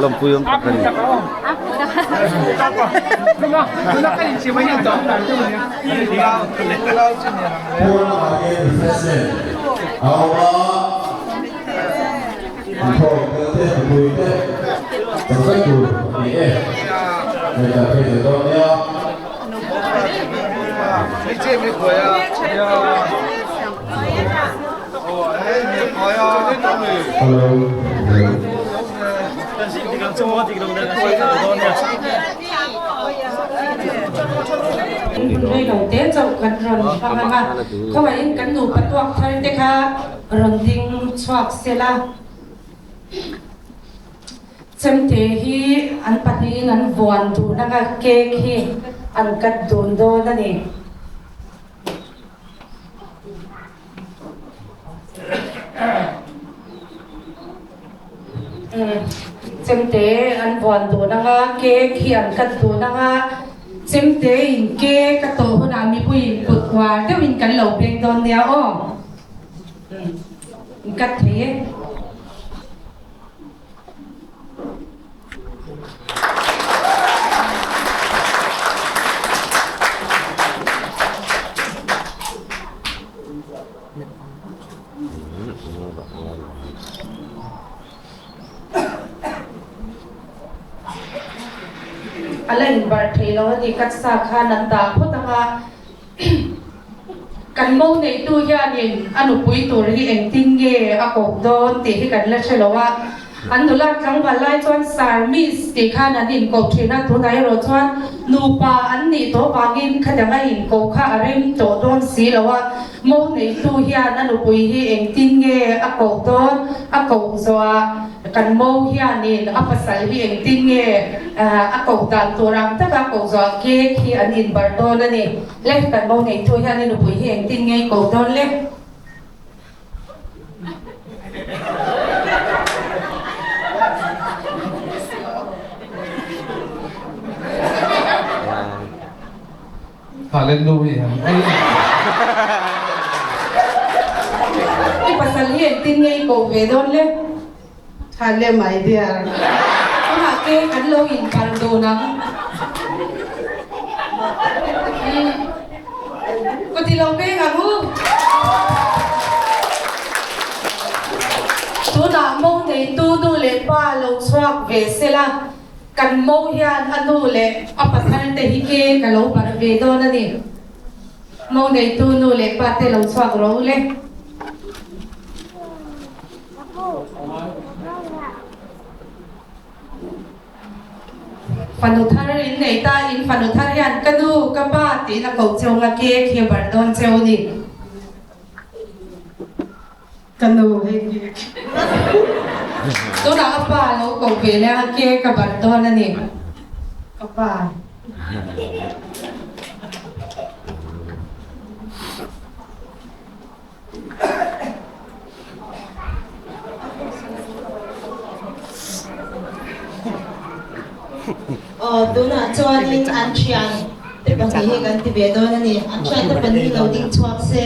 Lampui ang tak ani. Rei lo te chauh kan rawn hmang ang a, khawngaihin kan nupa tuak thar te kha rawn ding chhuak sela. Chemte hi an pahnihin an vuan dun ang a, cake hi an cut dun dawn a ni. Chemte an vuan dun ang a, cake hi an cut dun ang a, chemte in cake a tawh hunah mipuiin kut uar deuhin kan lo beng dawn nia aw. In cut thei e. A la inbarh thei lo a ni, cut sa khan an dah phawt ang a. Kan mo neitu hianin a nupui tur hi engtin nge a kawp dawn tih hi kan la hre lo a, an nula tlangval lai chuan Sir Miss tih khan an inkawp thin a, tunah erawh chuan nupa an nih tawh vangin khatiang a inkawp kha a rem tawh dawn si lo a, mo neitu hian a nupui hi engtin nge a kawp dawn, a kawp zawhah kan mo hianin a pasal hi engtin nge A koh dan tur ang taka koh zawh cake hi an inbarh dawn a ni. Le, kan bo nei thu hian i nupui hi engtin nge i koh dawn le? Hallelujah. I pasal hi engtin nge i koh ve dawn le? Hale my dear. Tunah te kan lo inpal dun ang. Ka ti lo peng ang u. Tunah mo neitu nu leh pa lo chhuak ve sela. Kan mo hian a nu leh a pasal te hi ke ka lo barh ve dawn a ni. Mo neitu nu leh pa te lo chhuak rawh u le. Fanu thar in nei ta in fanu thar hian ka nu ka pa tiin a koh cheu nga ke khi a barh dawn cheu a ni. Ka nu hei ke tunah a pa lo koh ve leh a ke ka barh dawn a ni ka pa. Aw tunah chuanin an thian te pahnih hi kan ti ve dawn a ni. An thian te pahnih hi lo ding chhuak se.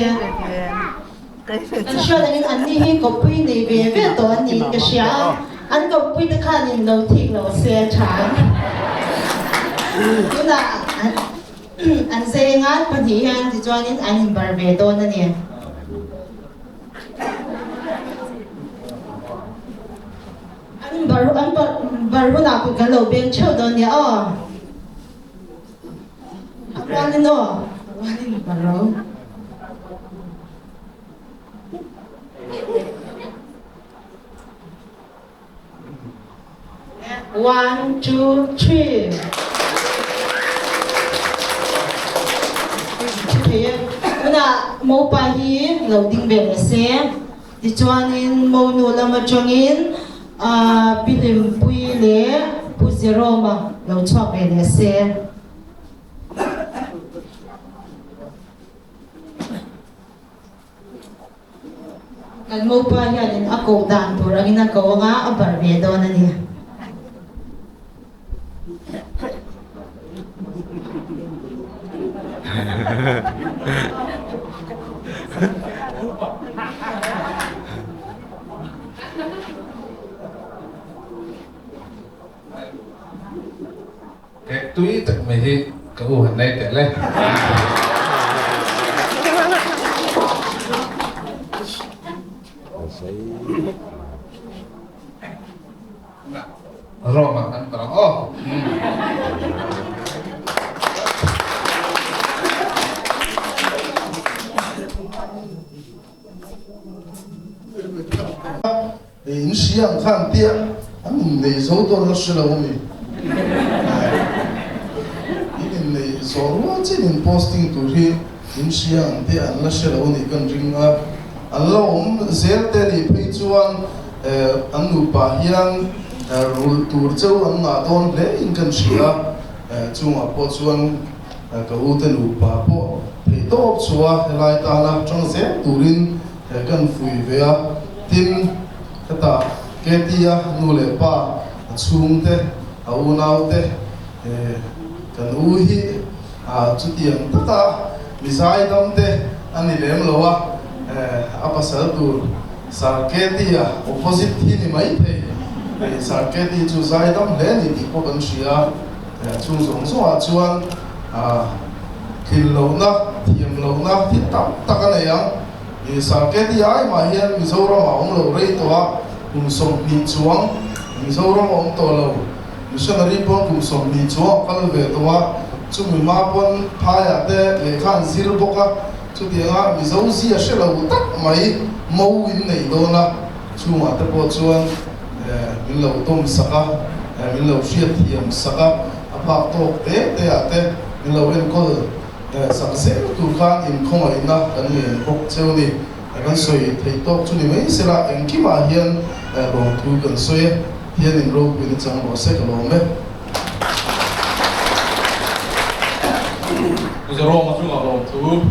Kan hriat angin anni hi kawppui nei ve ve tawh an niin ka hria a, an kawppui te khanin lo thik lo se a tha ang. Tunah an zeng a, pahnih hian tichuanin an inbar ve dawn a ni. An inbar an bar hunah kut kan lo beng theuh dawn nia aw. A rualin aw, a rualin bar ro. One, two, three. Thei e. Tunah mopa hi lo ding ve leh se. Tichuanin monu lam atangin Pi Hlimpuii leh Pu Jerome-a lo chhuak ve leh se. Kan mopa hianin a koh dan tur angin a ko anga a barh ve dawn a ni. He tui tak mai hi ka u han nei teh le. Roma kan parang aw. In hria ang khan tia an innei zo dawn la hre lo a mi? In innei zawh rual chin in posting tur hi in hria ang te an la hre lo a nih kan ring a, an la awm zel te nih phei chuan an nupa hian rulh tur cheu an ngah dawn hle in kan hria a, chungah pawh chuan ka u te nupa pawh theihtawp chhuah helai tana tang zel turin kan fui ve a. Tin, hetah Katie-a nu leh pa, a chhungte, a unaute, kan u hi chutiang taka mi zaidamte a ni lem lo a, a pasal tur Sir Katie-a opposite hi ni mai thei. Sir Katie chu zaidam hle a ni tih pawh kan hria. Chung zawng zawngah chuan tlin lohna, thiam lohna thil tam tak a nei ang. I Sarketi ai mah hian Mizoram a awm lo rei tawh a, kum 20 chuang Mizoram a awm tawh lo. Missionary pawn kum 20 chuang a kal ve tawh a, chumi hma pawn phaiah te lehkha an zir bawk a, chutianga Mizo zia hre lo tak mai mo in nei dawn a, chungah te pawh chuan min lo dawm sak a, min lo hriatthiam sak a, a phak tawk te te ah te min lo enkawl. Sak zel tur khan inkhawngaihna kan ngen bawk cheu ni. Kan sawi theih tawk chu ni mai sela, engkimah hian lawmthu kan sawi e. Hian in ropuina chang rawh se ka lawm e. Pu Jerome a chungah lawmthu.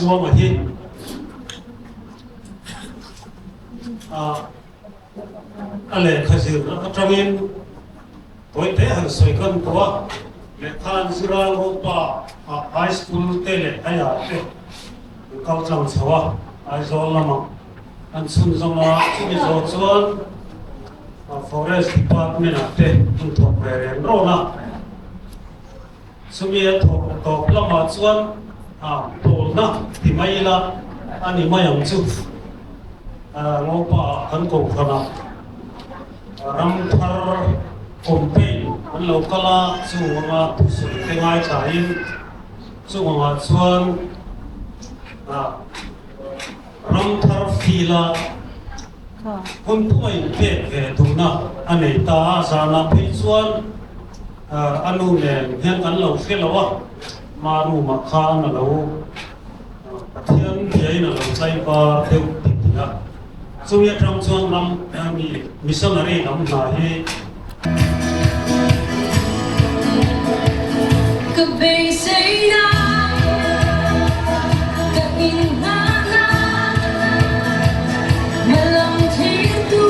Chuanga hi a lehkha zir atangin tawite han sawi kan tawh a, lehkha an zir a Europa ah high school te leh higher te an kal tlang chho a, Aizawl lamah an chhunzawm a, chumi zawh chuan Forest Department ah te an thawk ve reng rawn a. Chumi a thawk tawp lamah chuan pawlna ti mai ila a ni mai ang chu. Ngopa ah kan kohhran ah ram thar campaign an lo kal a, chung anga thusawi te ngaithlain chung angah chuan ram thar feel a hun puma inpek ve duhna a nei ta a, zanah phei chuan A nu nen hian kan lo hre lo a, ma room ah khan a lo Pathian biain a lo tlai var deuh tih tih a, chumi atang chuan ram mi missionary lam hna hi. Ka beiseina ka inhahna malam thlir tu.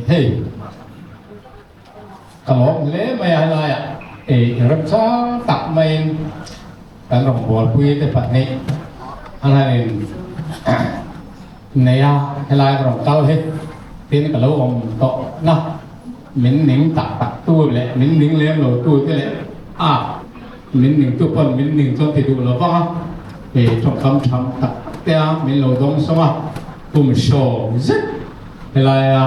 Hei Ka lawm hle mai a helaiah ei remchang tak maiin kan rawngbawlpui te pahnih an han in nei a, helai ka rawn kal hi tin ka lo awm tawh na min ning tak tak tu leh min ning lem lo tu te leh a min ning tu pawn min ning chuan ti duh lo vang a ei tawngkam tham tak te a min lo dawng sawng a kum sawm zet helaia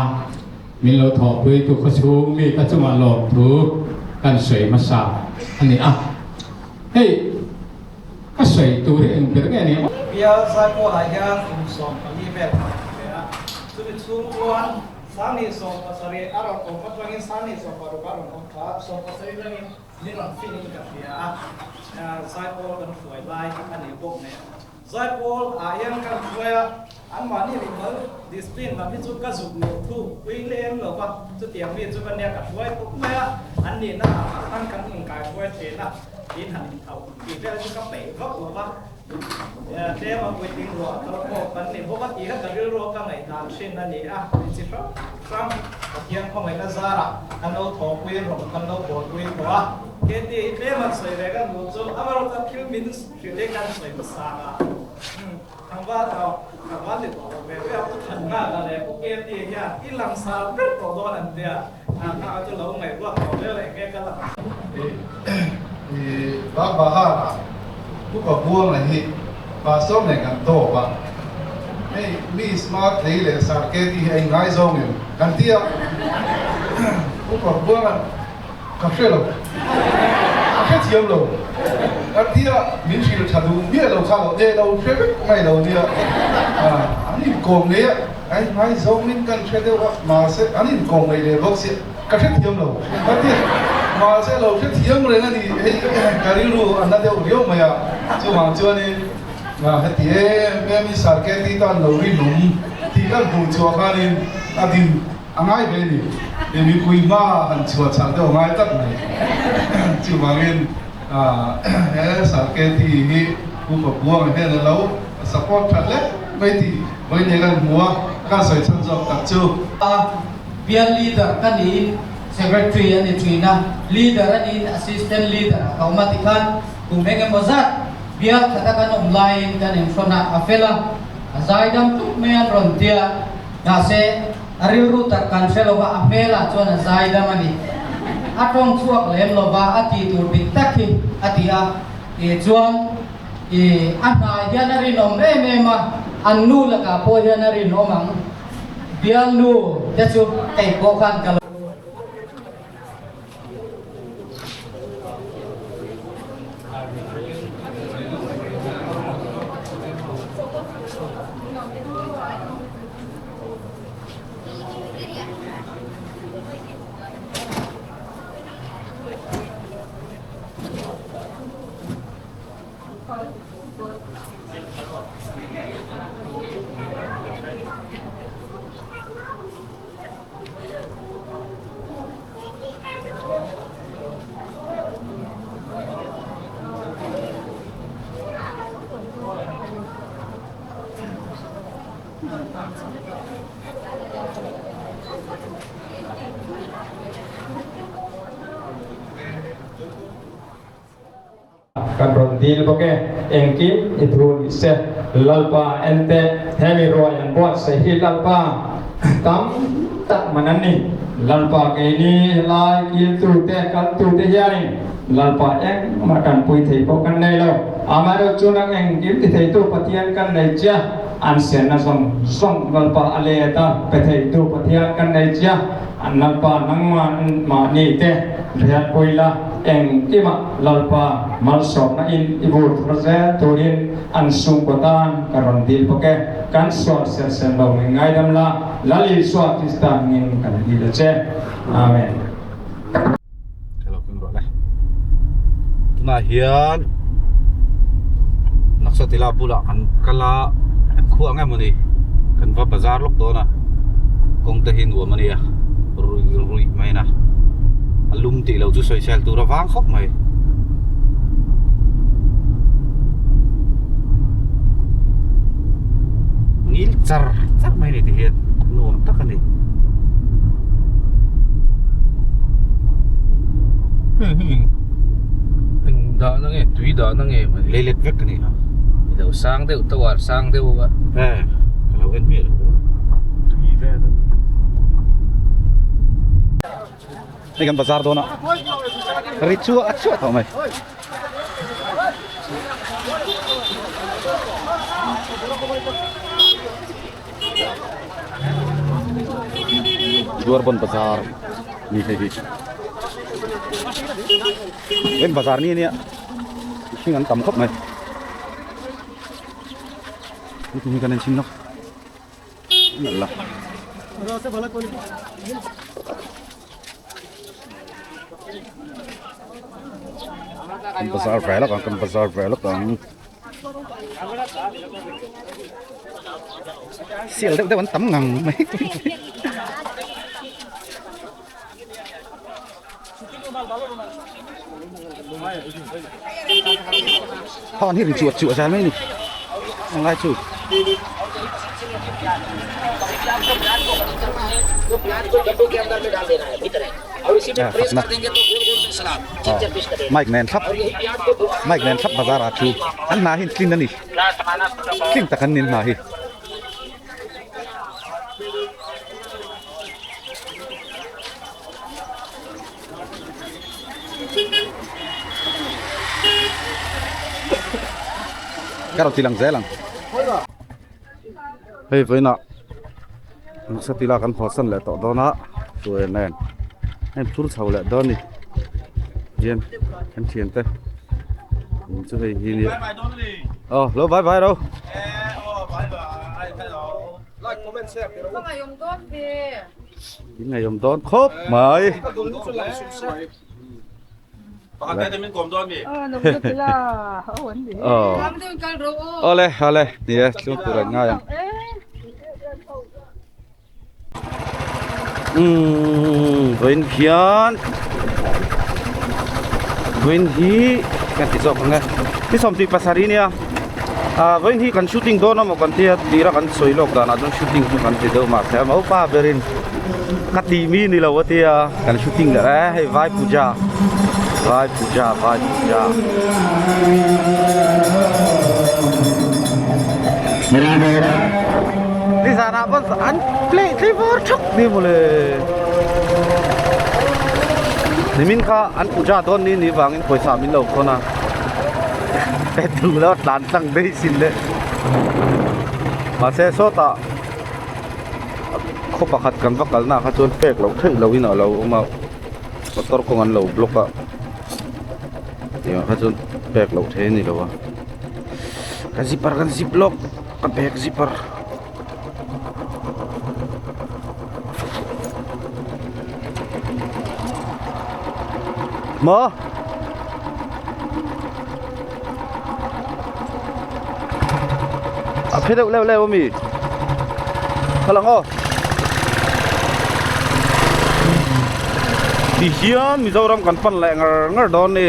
Min lo thawhpui tu khawchhung mi ka chungah lawmthu kan sawi hmasa a ni a, hei ka sawi tur hi eng ber nge ni? Bial Zaipawlah hian kum 14 vel ka awm ve a, chumi chhung chuan 2017 a rawn awm atangin 2016 a rawn awm tha a, 17 atangin min rawn fin in ka hria a, Zaipawl kan hruai lai a ni bawk nen. Zaipawl ah hian kan hruai a, anmahni mimal discipline lam hi chu ka zuk loh thu pui lem lo va, chutiang mi chu ka nia ka hruai khawp mai a, an nihna ah khan kan inkai hruai thin a, tin han inthauh tih vel chu ka peih vak lo va, tlem a puitling ruah kal pawh kan ni bawk a tih kha ka rilru a ka ngaihdan thin a ni a, mi chi hrang hrang Pathian khawngaihna zarah kan lo thawhpui rawng kan lo bawlpui tawh a, keti hi tlem an sawi ve ka hmuh chu amaherawhchu thil min Hrilh kan sawi hmasa a, Thangval tau, Thangval ni tawh lo ve ve a, Pu Thanngaka leh Pu Keti hian i langsar ber tawh dawn an tia, Thangnghaka chu lo ngaihruat tawh vel eng nge ka lang. Bak Bahar ah Pu Pabuanga hi Pastor nen kan tawp a, hei mi smart thei leh sar Keti hi a inngaizawng em kan ti a, Pu Pabuanga Ka hre lo. Ka hre thiam lo. Ka tia min hrilh tha duh miah lo kha lo e lo hre vek mai lo nia. An inkawm ngei a, ai ngai zawngin kan hre deuh a, mahse an inkawm ngei leh bawk sia ka hre thiam lo. Ka tia mahse lo hre thiam reng a ni hei ka rilru a na deuh riau mai a, chuvang chuanin heti em em i Sarketi tan lo rinawm tih kan hmuh chhuah khanin a din A ngai ve ni. He mipui hma han chhuah chhah deuh a ngai tlat mai. Chuvangin he Sarketi hi Pu Pabuanga hian a lo support that hle mai tih vawiin kan hmu a, ka sawi chhan zawk tak chu. A bial leader ka niin secretary a ni thin a, leader a niin assistant leader a ka awm a tikhan kum eng emaw zat bial khata kan awm laiin kan inhrawn a, a fel a, a zaidam tuk mai an rawn tia. Mahse, a rilru tak kan hre lova, a hmelah chuan a zai dam a ni. A tawng chhuak lem lova, a tih tur dik tak hi a ti a. Ih chuan, ih a hnai hian a rinawm em em a, an nu lakah pawh hian a rinawm ang. Bialnu te chu kei pawh khan ka lo. dil bawk e. Engkim i thu ni se. Lalpa en teh, he mi ruai an buatsaih hi Lalpa tam tak man an ni. Lalpa keini helai kiltute, kaltute hianin Lalpa engmah tanpui thei pawh kan nei lo. Amaherawh chu nang engkim ti theitu Pathian kan nei chia, an senna zawng zawng Lalpa a let a, pe theitu Pathian kan nei chia, an Lalpa nangmah mahni te riatpui la, engkimah Lalpa malsawmna in i vur thar zel turin an sungkaw tan ka rawn dil bawk e. Kan sual ser sen lo min ngaidam la, Lal Isua Krista hmingin kan dil a che. Amen. Hello keng rawh le. Tunah hian Naksatila bulah kan kal a, kan khua ang em ani kan va bazar lawk dawn a, kawng te hi nuam a nia ruih ruih mai a na, a lum tih loh chu sawisel tur a vang khawp mai. Ngil char char mai a ni ti hian nuam tak a ni. Eng dah na nge tui dah na nge mawni Leilet vek a ni ha. I lo sang deuh tower sang deuh a. E ka lo en miah lo tui vel a ni. Hei kan bazar dawn a ri chuah chuah tawh mai. Duarbon bazar ni hei hi em bazar ni ania mihring an tam khawp mai heti hi kan en chhin lawk nalh la. Kan bazar ve lawk ang kan bazar ve lawk ang. Sial deuh deuh an tam ngang mai Thon hi ri chuah chuah zal mai ni ang lai chu. Mic nen thlap mic nen thlap bazar ah thu an hna hi tlin a ni tlin tak an ni an hna hi. Ka rawn ti lang zel ang. Hei vawiinah nasa tila kan haw san leh tawh dawn a tuai nen a inphur chho leh dawn a ni hian kan thiante in chu hei hi nia aw lo bye bye ro in ngaihawm dawn khawp mai. Awle awle ni e tlung tur an ngai ang umm vawiin hian vawiin hi kan ti zawk ang e ni sawmtih pasarih nia ah vawiin hi kan shooting dawn amaw kan tia tira kan sawi lawk danah chuan shooting chu kan ti deuh mahse a maupa berin ka tih mi ni lo a tia. Kan shooting leh e hei vai puja vai puja vai puja nizan ah pawn an play tlei var thak ni mawle nimin kha an puja dawn ni ni vangin pawisa min lo khawn a he duh lo tlan tlang daih sin le mahse sawtah. Khaw pakhat kan va kalna ah kha chuan pek loh theih loh in a lo awm a motor kawng an lo block a tiang ah kha chuan pek loh theih a ni lo a ka zipper kan zip lawk ka bag zipper. Maw. A phe deuh leuh leuh ami kha lang aw ti hian Mizoram kan pan leh ngar ngar dawn ni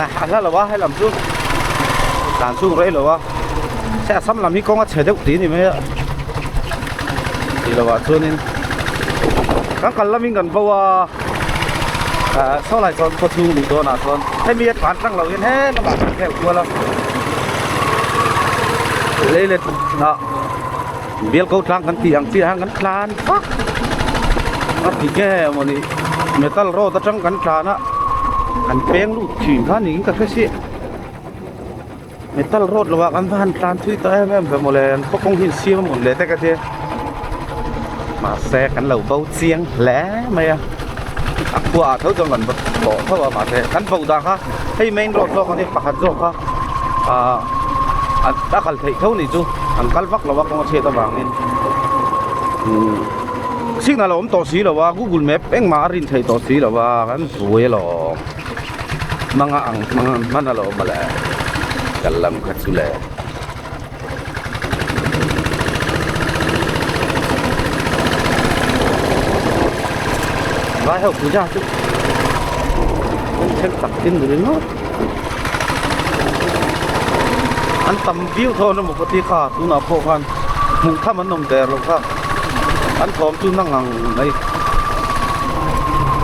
a hla lo a helam chu tlan chhung rei lo a se Assam lam hi kawng a chhe deuh tih a ni mai a tih loh ah chuanin kan kal lamin kan bo a. Ah saw lai sawn khaw chhung luh dawnah sawn hemi a tlan tlang lo hian he lamah kan khel kual a lei let ah bial ko tlang kan tih ang chiah hian kan tlan vak a ti nge mawni metal road atang kan tlan a kan peng lut thin kha niin ka hre si. Metal road lovah kan va han tlan thui ta em em ve mawle an khaw kawng hi an siam a mawn le te ka tia mahse kan lo bo chiang hle mai a a khua ah tho chuan kan va tawh tho a mahse kan bo dah kha hei main road zawk a ni pakhat zawk kha ah a kal theih tho ni chu an kal vak lo a kawng a chhiat avangin umm signal a awm tawh si lo a google map engmah a rin theih tawh si lo a kan buai alawm. Hmanga ang hmanga hman a lo awm a le kal lam kha chu le. Vai ho puja chu an then tak tin ni ringawt an tam viau thawn emaw ka ti kha tunah pawh khan hmuh tham an awm der lo kha an thawm chu na ngang mai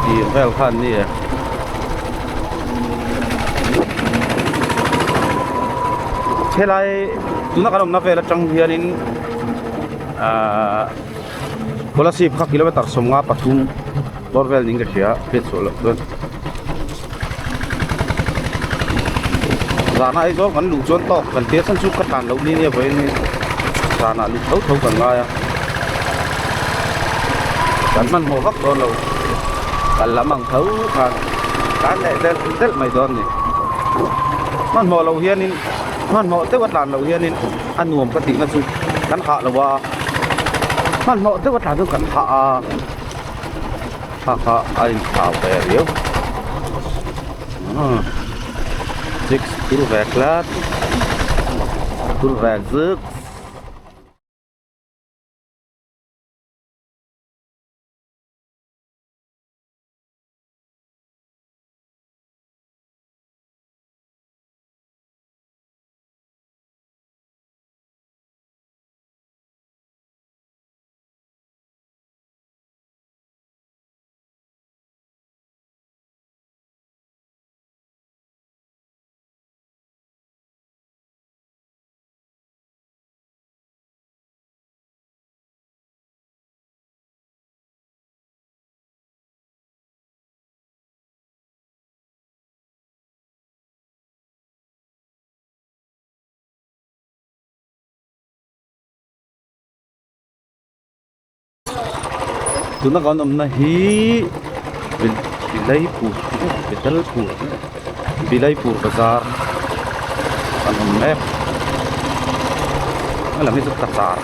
tih vel kha an ni e. Helai tuna kan awmna vel atang hianin ahh Kolasib kha kilometer 53 bawr vel niin ka hria hriat chhuah loh chuan zana Aizawl kan luh chuan tawk kan tia chhan chu ka tlan loh ni nia vawiin hi zanah luh tho tho kan ngai a. Kan hmanhmawh vak dawn lo kal lam ang tho khan tlan leh delh delh mai dawn a ni hmanhmawh loh hianin hmanhmawh deuh a tlan loh hianin a nuam ka tihna chu kan hah lo a hmanhmawh deuh a tlan chu kan hah a kha kha a inthlau ve riau six tur ve tlat tur ve zuk. Tuna kan awmna hi Bilaipur Bidalpur Bilaipur bazar an awm mek a lang hi chu cachar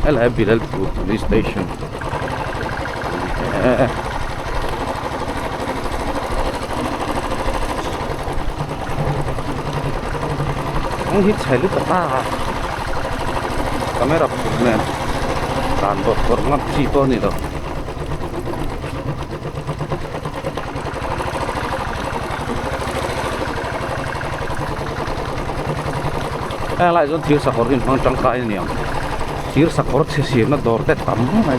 helai Bilalpur police station a ni e. Kawng hi chhe lutuk a camera phur nen dan bawrh bawrh ngam chi pawh a ni lo. Heng lai chuan thir sakawr hi an hmang tangkai a ni ang thir sakawr chhe siamna dawr te tam mai.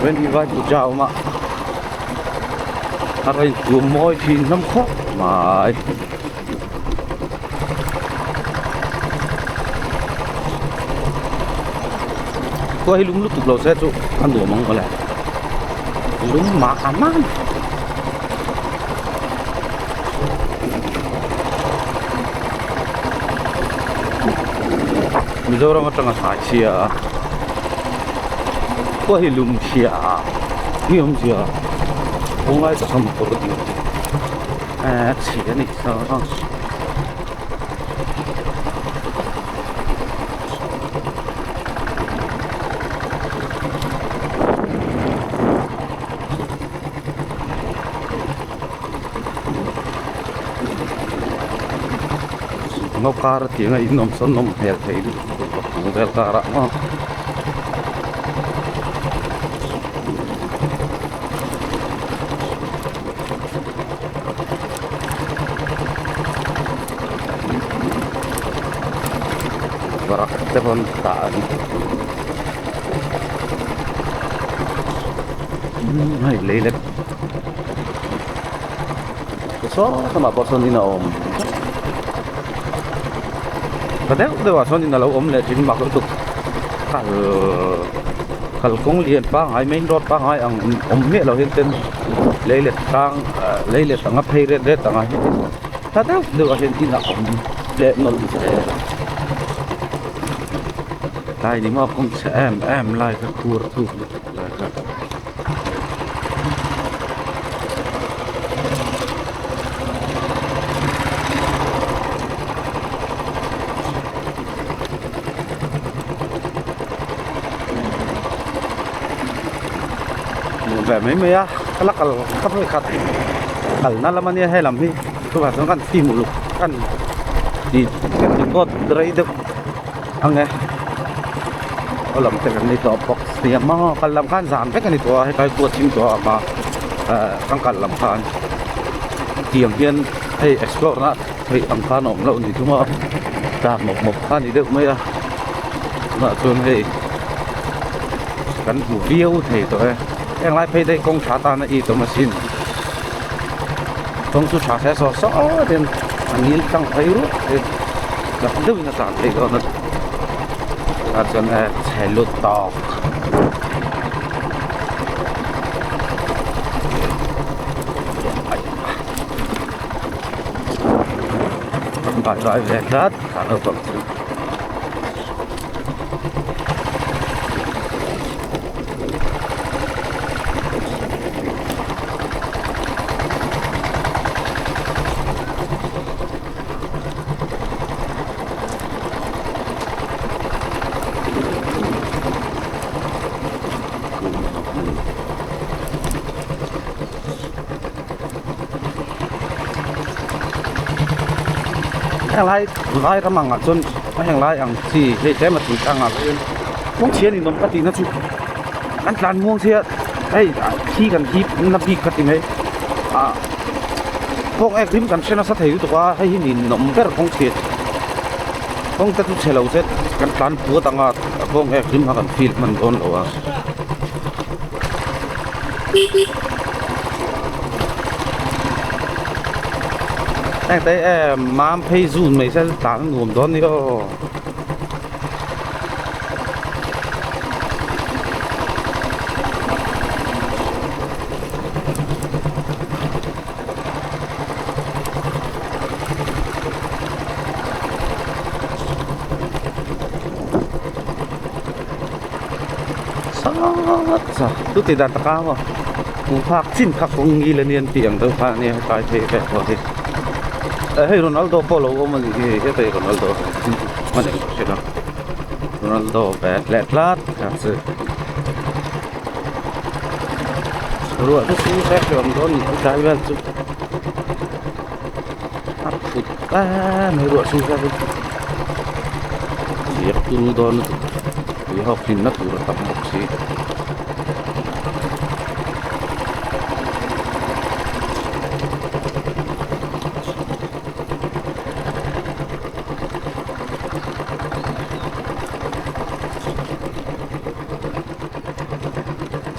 Veng hi vai puja a awm a a rawn intuam mawi thin hlawm khawp mai. Khua hi lum lutuk lo se chu a nuam ang mawle lum mah a man. Mizoram atanga hnai chhia a khua hi lum chhia a ni awmzia khawnglai tak a motor a ding a chhia a ni saw. Ngaw kar a tih anga in awm sawn nawm hmel thei lutuk a kung vel karah maw. sawn dah a ni hei lei let saw lamah pawh sawn in a awm ta deuh deuh ah sawn in alo awm leh thin mak lutuk kal kalkawng lian pangngai main road pangngai ang awm miah lo hian ten lei let tlang lei let anga phei ret ret anga hi ta deuh deuh ah hian in a awm leh nawlh zel tlai ni maw kawng chhe em em lai kha khur thuk lutuk lai kha. Ve mai mai a ka la kal ka vawi khat kalna lam ania he lam hi chuvang chuan kan fim uluk kan ti kan ti pawt rei deuh ang e aw lam te kan nei tawh box nia maw kal lam khan zan vek a ni tawh a hetlai kua thim tawh a hma ah kan kal lam khan tiang hian hei explore na theih ang khan a awm loh ni thung a tlar mawp mawp kha a ni deuh mai a tunah chuan hei kan hmu viau thei tawh e heng lai phei daih kawng tha tan a it awm asin kawng chu tha se saw saw ten a ngil tlang phei rup thei chak deuhin a tlan theih dawn a tunah chuan e chhe lut tawk. Bai bai ve tlat kha naupang chu. Heng lai vai ram ang ah chuan heng lai ang chi hei tlem a tui tlang ah hian kawng chhia ni nawm ka tihna chu kan tlan muang sia hei thi kan hip na bik ka ti mai ah kawng ek rim kan hre nasa thei lutuk a hei hi ninawm ber kawng chhia kawng te chu chhe lo se kan tlan puat ang a kawng ek rim kha kan feel hman dawn lo a. Heng te em mam phei zun mai se tlan a nuam dawn a ni aw. Sat chu ti dan taka maw hmuh phak chin kha kawng ngil ania an tih ang deuh kha ania hetlai phei vel pawh hi eh hei Ronaldo pawh alo awm anih hi heta hi Ronaldo hman eng ka hre lo Ronaldo ve leh tlat kha chu ruah chu su hrep hrep ang dawn a ni tlai vel chu a phut em mai ruah su hrep hi ziak turu dawn lutuk. Tui ho hlimna tur a tam bawk si.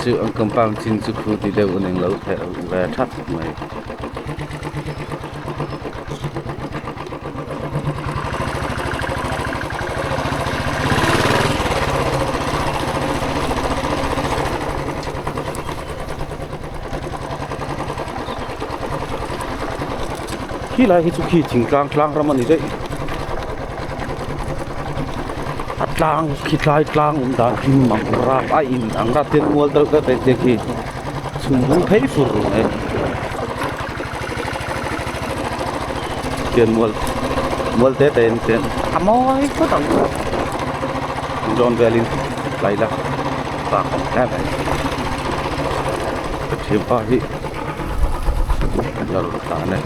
Chu an compound chin chu khu ti deuh an englo theh ve that mai. Khi lai hi chu khi thingtlang tlang ram a ni daih a tlang khi tlai tlang awm dan khi mang rap a in ang a tin mual deuh deuh te khi chhum hung phei fur mai. Tian mual mual te te in tian a mawi phawt ang dawn velin tlai la tak awm hle mai ka thianpa hi a lo tlan e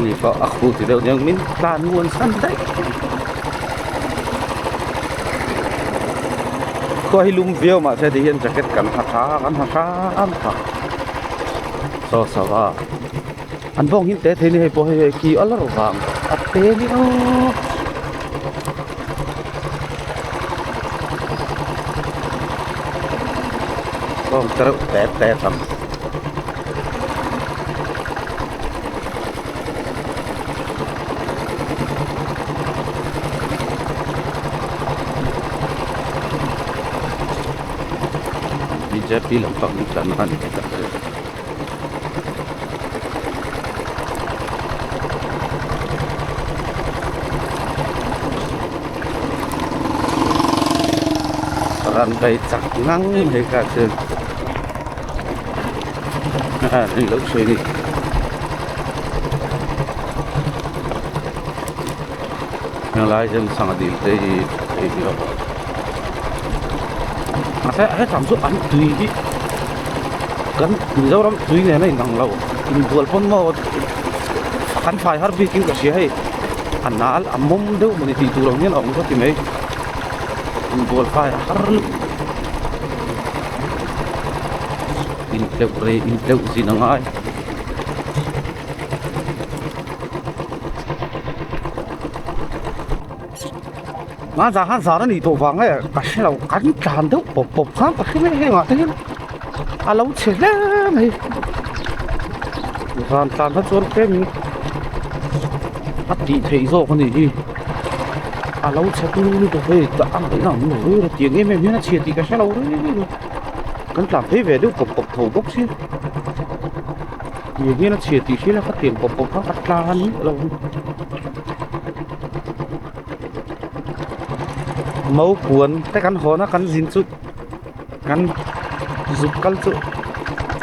mi pawh a khu ti deuh aniang min tlan muan san daih. Khua hi lum viau mahse ti hian jacket kan ha tha kan ha hram tha saw saw a an bawng hin te thei ni hei pawh hei hei ki a la ro vang. A te ni aw. Kawng te reuh te te tam. BJP lampang hi tlan a ni tak zet. Ran vei chak ngang mai kha chu a ni loh sawi a ni. Helai hian sangha dil te hi ei ni lo mahse hetam chu an tui hi kan Mizoram tui nen a inang lo inbual pawn maw kan fai har bik in ka hria hei a nal a mawm deuh mawni tih tur ang hian a awm ka ti mai inbual fai a har lutuk intleuh rei intleuh zin a ngai. Nga zah khan zar a nih tawh vang nge ka hre lo kan tlan deuh pawp pawp khan ka hre mai heng ah te hian a lo chhe hle mai zan tlan kha chuan tlem in a tih theih zawk a nih hi a lo chhe turu lutuk hei a ngaihna awm lo rei rei tiang em em hian a chhia tih ka hre lo rei rei kan tlan phei ve deuh pawp pawp tho bawk sia. Tiang hian a chhia tih hriat a ka tiang pawp pawp kha ka tlan miah lo Maupuan te kan hawn a kan zin chu kan zuk kal chu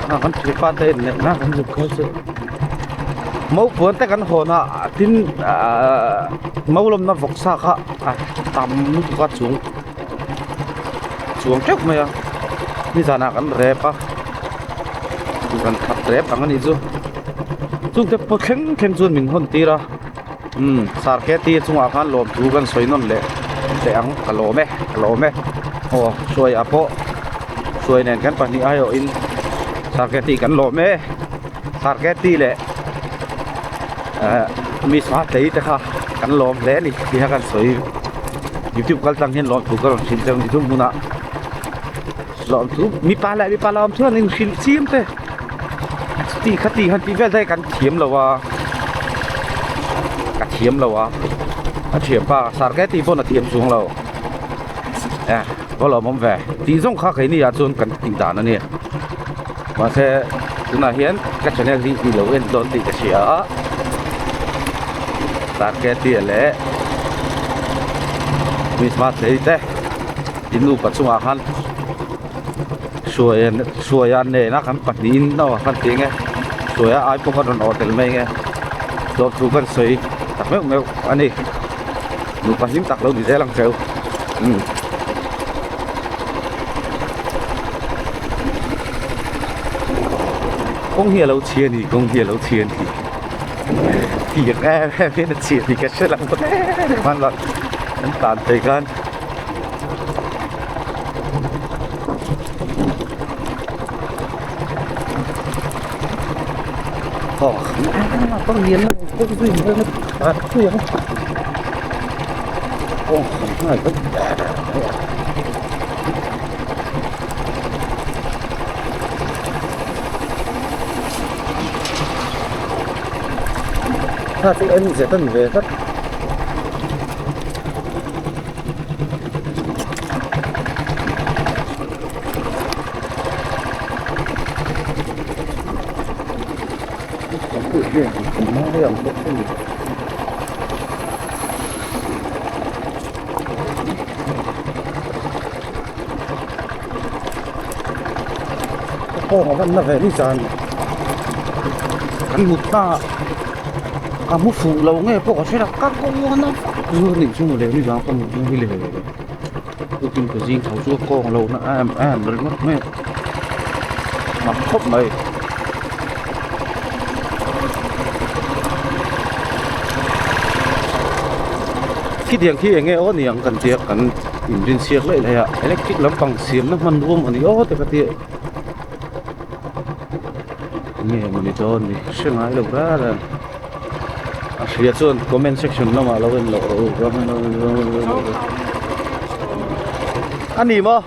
ah kan thianpa te en leh na kan zuk kal chu Maupuan te kan hawn a tin ahh mau lawmna vawksa kha a tam lutuk a chung chuang teuh mai a nizanah kan rep a. Kan khat rep ang a nih chu chungte pawh thleng thleng chuan min hawn tir a umm sarketi chungah khan lawmthu kan sawi nawn leh teh ang ka lawm e ka lawm e aw hruai ah pawh hruai nen kan pahnih aiawhin sarketi kan lawm e sarketi leh eh miss hmatlei te kha kan lawm hle a ni tih kha kan sawi youtube kal tlang hian lawmthu ka rawn hrilh cheu a ni chung hmunah. Lawm chu mipa leh mipa lawm chuan in hrilh chim te chuti khati han tih vel te kan thiam lo a ka thiam lo a a thianpa sarge tih pawn a thiam chuang lo e va lawmawm ve tih zawng kha keini ah chuan kan tih dan a ni mahse tunah hian ka channel hi i lo en dawn tih ka hria a sarge tih leh christmas hlei te. In nupa chungah khan hruai hruaia nena kan pahnihin aw kan ti nge hruaia ai pawh kan rawn awh tel mai nge dawr thu kan sawi tak meuh meuh a ni nupa hlim tak lo ni zel ang cheu umm. Kawng hi a lo chhi a ni kawng hi a lo chhi a ni tiang em em hian a chhi tih ka hre lo hmanlo an tan thei khan. Kawng a van na ve ni zan kan mut hna ka mu fuh lo nge pawh ka hre lo ka kawng a na vak zu a nih chu mawle ni zan ka mut na hi le. Tukin ka zing tho chu a kawng lo na em em ringawt mai a mak khawp mai. Khitiang khi eng nge aw niang kan tia kan inrin siak laih laih a electric lampang siamna hmanrua maw ni aw te ka tia eng nge maw ni dawn ni hre ngai lo rara. A hria chuan comment section lamah lo en loh rawh u a ni maw?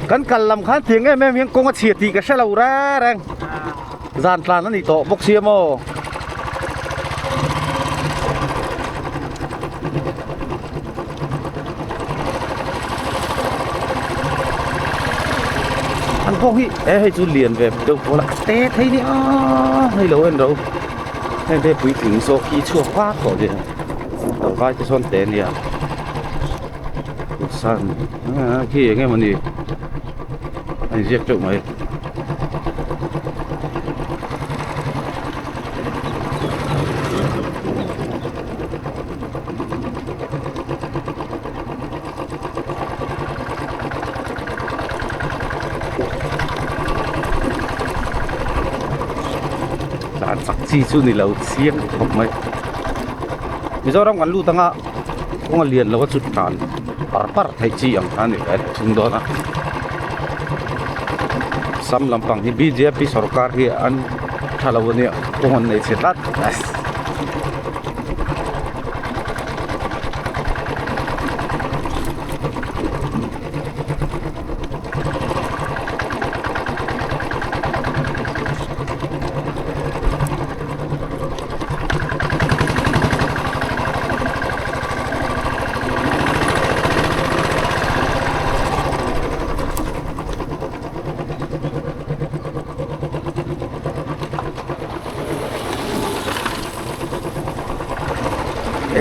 Kan kal lam khan tiang em em hian kawng a chhia tih ka hre lo reng reng zan tlan a ni tawh bawk sia maw. An kawng hi e hei chu lian ve deuh pawl a te thei nia hei lo en ro heng te puitling zawk hi chhuak vak tawh nia lo vai te sawn te nia san khi eng emaw ni a inziak teuh mai. Tlan chak chi chu ni lo chiang khawp mai Mizoram kan lut anga kawng a lian lo a chu tlan par par theih chi ang kha a ni ve thung dawn a sam lampang hi bjp sorkar hi an tha lo a nia kawng an nei chhe tlat.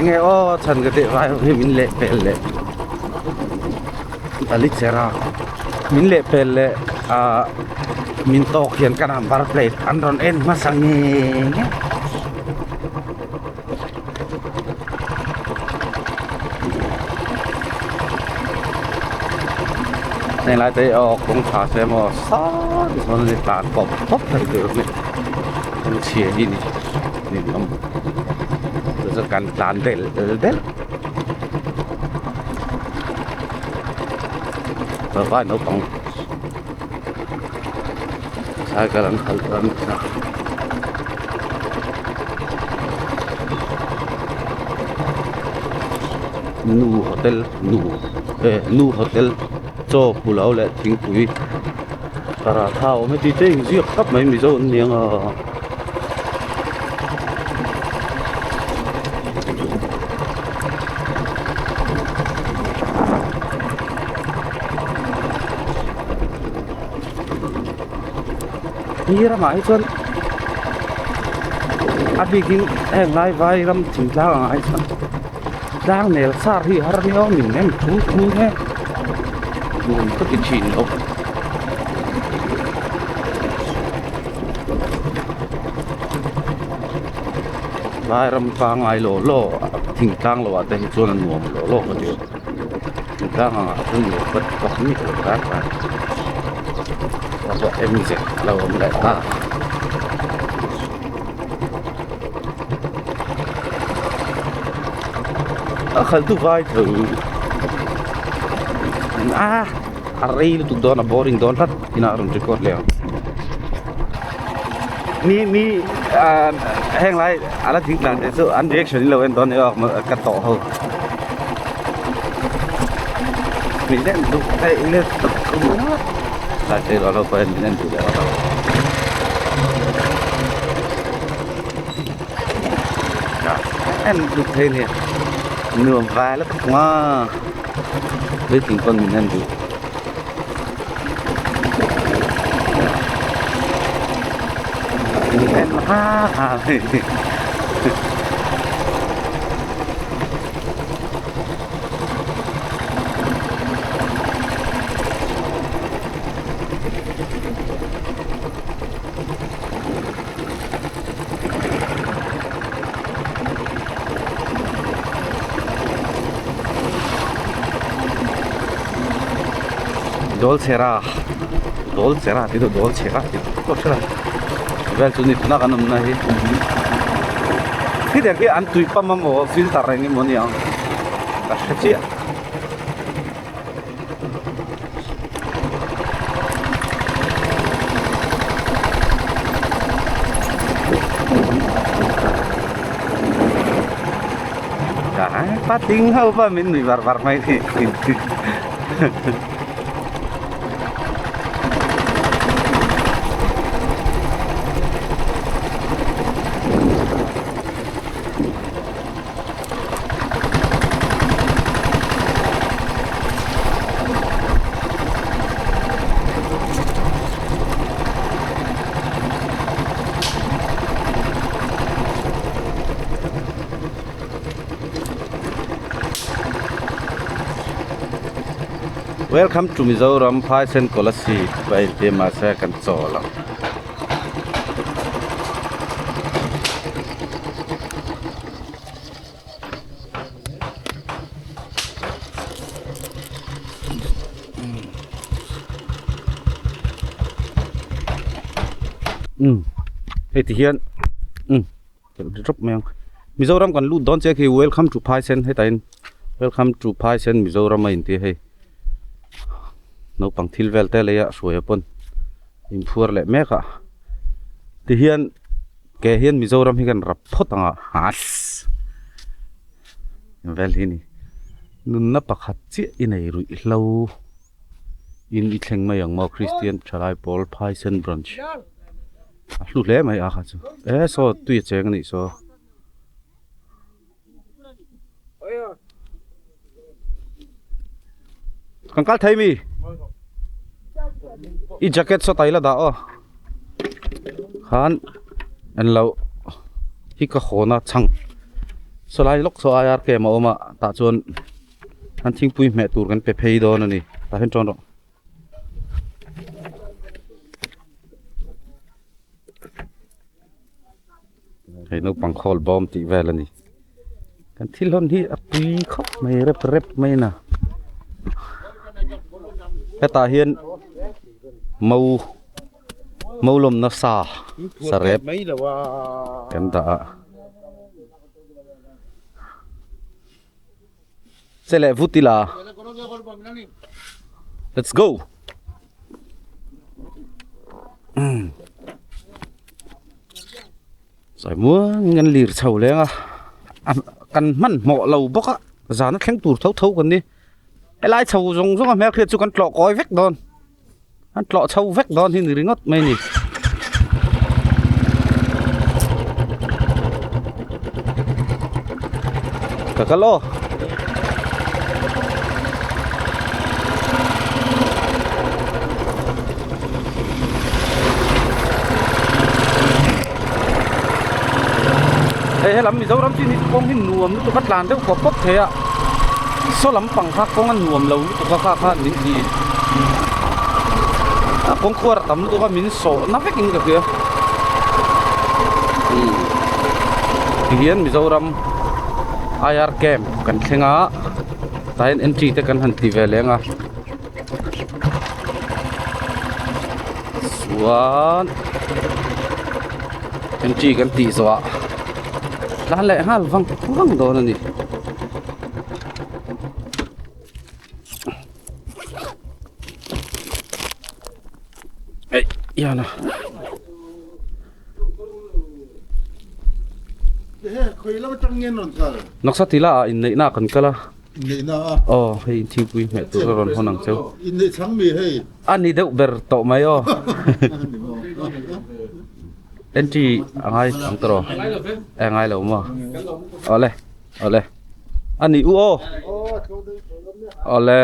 Enge aw chhan ka tih vai ho hi min leh pel leh Balichera min leh pel leh ah min tawk hian ka number plate an rawn en hmasa nge nge. Heng lai te hi aw kawng tha se maw sang sawn a ni tlan pawp pawp thei tur a ni kawng chhia hi ni ni awm chu chu kan tlan del del vai naupang cycle an khalh an nu hotel nu eh nu hotel chaw pulao leh thingpui paratha a awm heti te inziak thlap mai mizo an ni ang a. Ni ramah hi chuan a bikin heng lai vai ram thingtlang ang ah hi chuan tlang nel sar hi har viau min em thu thu nge nuam ka ti thin lo. Vai ram pangngai law law thingtlang lo ah te hi chuan a nuam law law ka ti a. Thingtlang ang ah chuan nuam ka ti vak miah lo tak a a em zet a lo awm leh ta. A khalh tu vai tho a a rei lutuk dawn a boring dawn tlat inah a rawn record leh ang mi mi ah heng lai a la ding tlan te chu an reaction in lo en dawn ni awk ka tawh ho min en duh theih lutuk lai te lo lo pawh en min en duh leh lo. En duh thei nia nuam vai lutuk nga puitling pawn min en duh. Min en ha ha mai. Dawlchhera Dawlchhera tih chu Dawlchhera tih pawh hre lo vel chu ni tuna kan awmna hi. Khitiang khi an tui pump emaw filter eng emaw a ni ang ka hre chiah. Pating ho pa min nui var var mai ni. Welcome to Mizoram Phaisen Kolasib a inti a mahse kan chawl ang. Um hei ti hian um drop mai ang Mizoram kan lut dawn chiah khi welcome to Phaisen hetah in welcome to Phaisen Mizoram a inti a hei naupang thil vel te lei a hruai a pawn inphuar leh mek a tihian. Ke hian Mizoram hi kan rap phawt ang a, hass vel hi ni. Nunna pakhat chiah i nei ruih hlo in i thleng mai ang maw Kristian Thalai Pawl Phaisen Branch a hlu hle mai a kha chu e saw tui a cheng a nih saw. Kan kal thei mi i jacket saw tai la dah aw khan an lo hi ka hawn a chhang saw lai lawk saw IRK a awm a tah chuan an thingpui hmeh tur kan pe phei dawn a ni tah hian tawn rawh. Hei naupang khawl bawm tih vel a ni kan thil hawn hi a pui khawp mai rep rep mai a hetah hian mau mau lawmna sa sarep kan dah a che leh vut ila let's go sawi muangin kan lir chho leng a kan hmanhmawh lo bawk a zana thleng tur tho tho kan ni helai chho zawng zawng a hmelhriat chu kan tlawh kawi vek dawn an tlawh chho vek dawn hi ni ringawt mai a ni. Ka kal aw. Hei helam Mizoram chin hi kawng hi nuam lutuk a tlan deuh pawp pawp thei a saw lampang kha kawng a nuam lo lutuk a kha kha min ti a kawng khuar a tam lutuk a min sawh na vek in ka hria tihian Mizoram IR camp kan thleng a tah hian entry te kan han ti ve leng a chuan entry kan tih zawh ah tlan leh nghal vang vang dawn a ni. Ei yana. Noksa tila ah inneihna kan kal a. Inneihna a. Aw hei thingpui hmeh tur a rawn hawn ang cheu. Inneih chang mi hei. A ni deuh ber tawh mai aw. Entry a ngai ang tawh e ngai lo maw. Awle awle a ni u aw. Awle.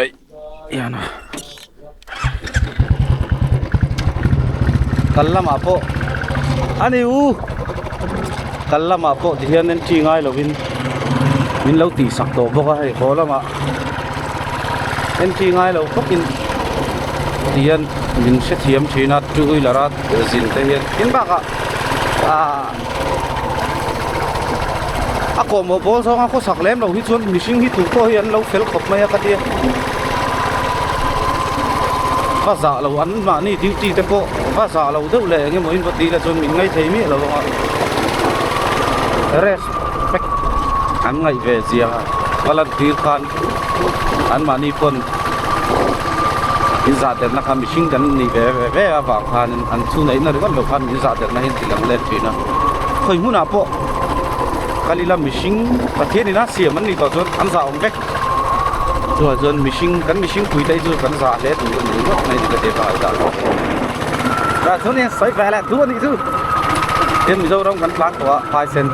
Ei yana. Kal lamah pawh a ni u kal lamah pawh ti hian entry ngai lovin min lo tih sak tawh bawk a hei haw lamah entry ngai lo khawpin ti hian min hrethiam thin a two wheeler a zin te hian tin bakah ah a kawhmawh bawl zawnga khawsak lem lo hi chuan mihring hi tu pawh hi an lo fel khawp mai a ka tia. Va zah lo an mahni duty te pawh va zah lo deuh leh eng emaw in va ti la chuan min ngai thei miah lo ang a respect an ngaih ve zia va lan tir khan an mahni pawn in zah derna kha mihring kan ni ve ve ve avang khan an thu neihna ringawt lo khan min zah derna hi an ti lang let thin a khawi hmunah pawh kal ila mihring Pathian in a siam an nih tawh chuan an zah awm vek. Chuvang chuan mihring kan mihring pui te hi chu kan zah hle tur a ni ngawt mai ni ka ti a ka tah chuan hian sawi ve leh duh a nih chu tin Mizoram kan tlan tawh a phaisen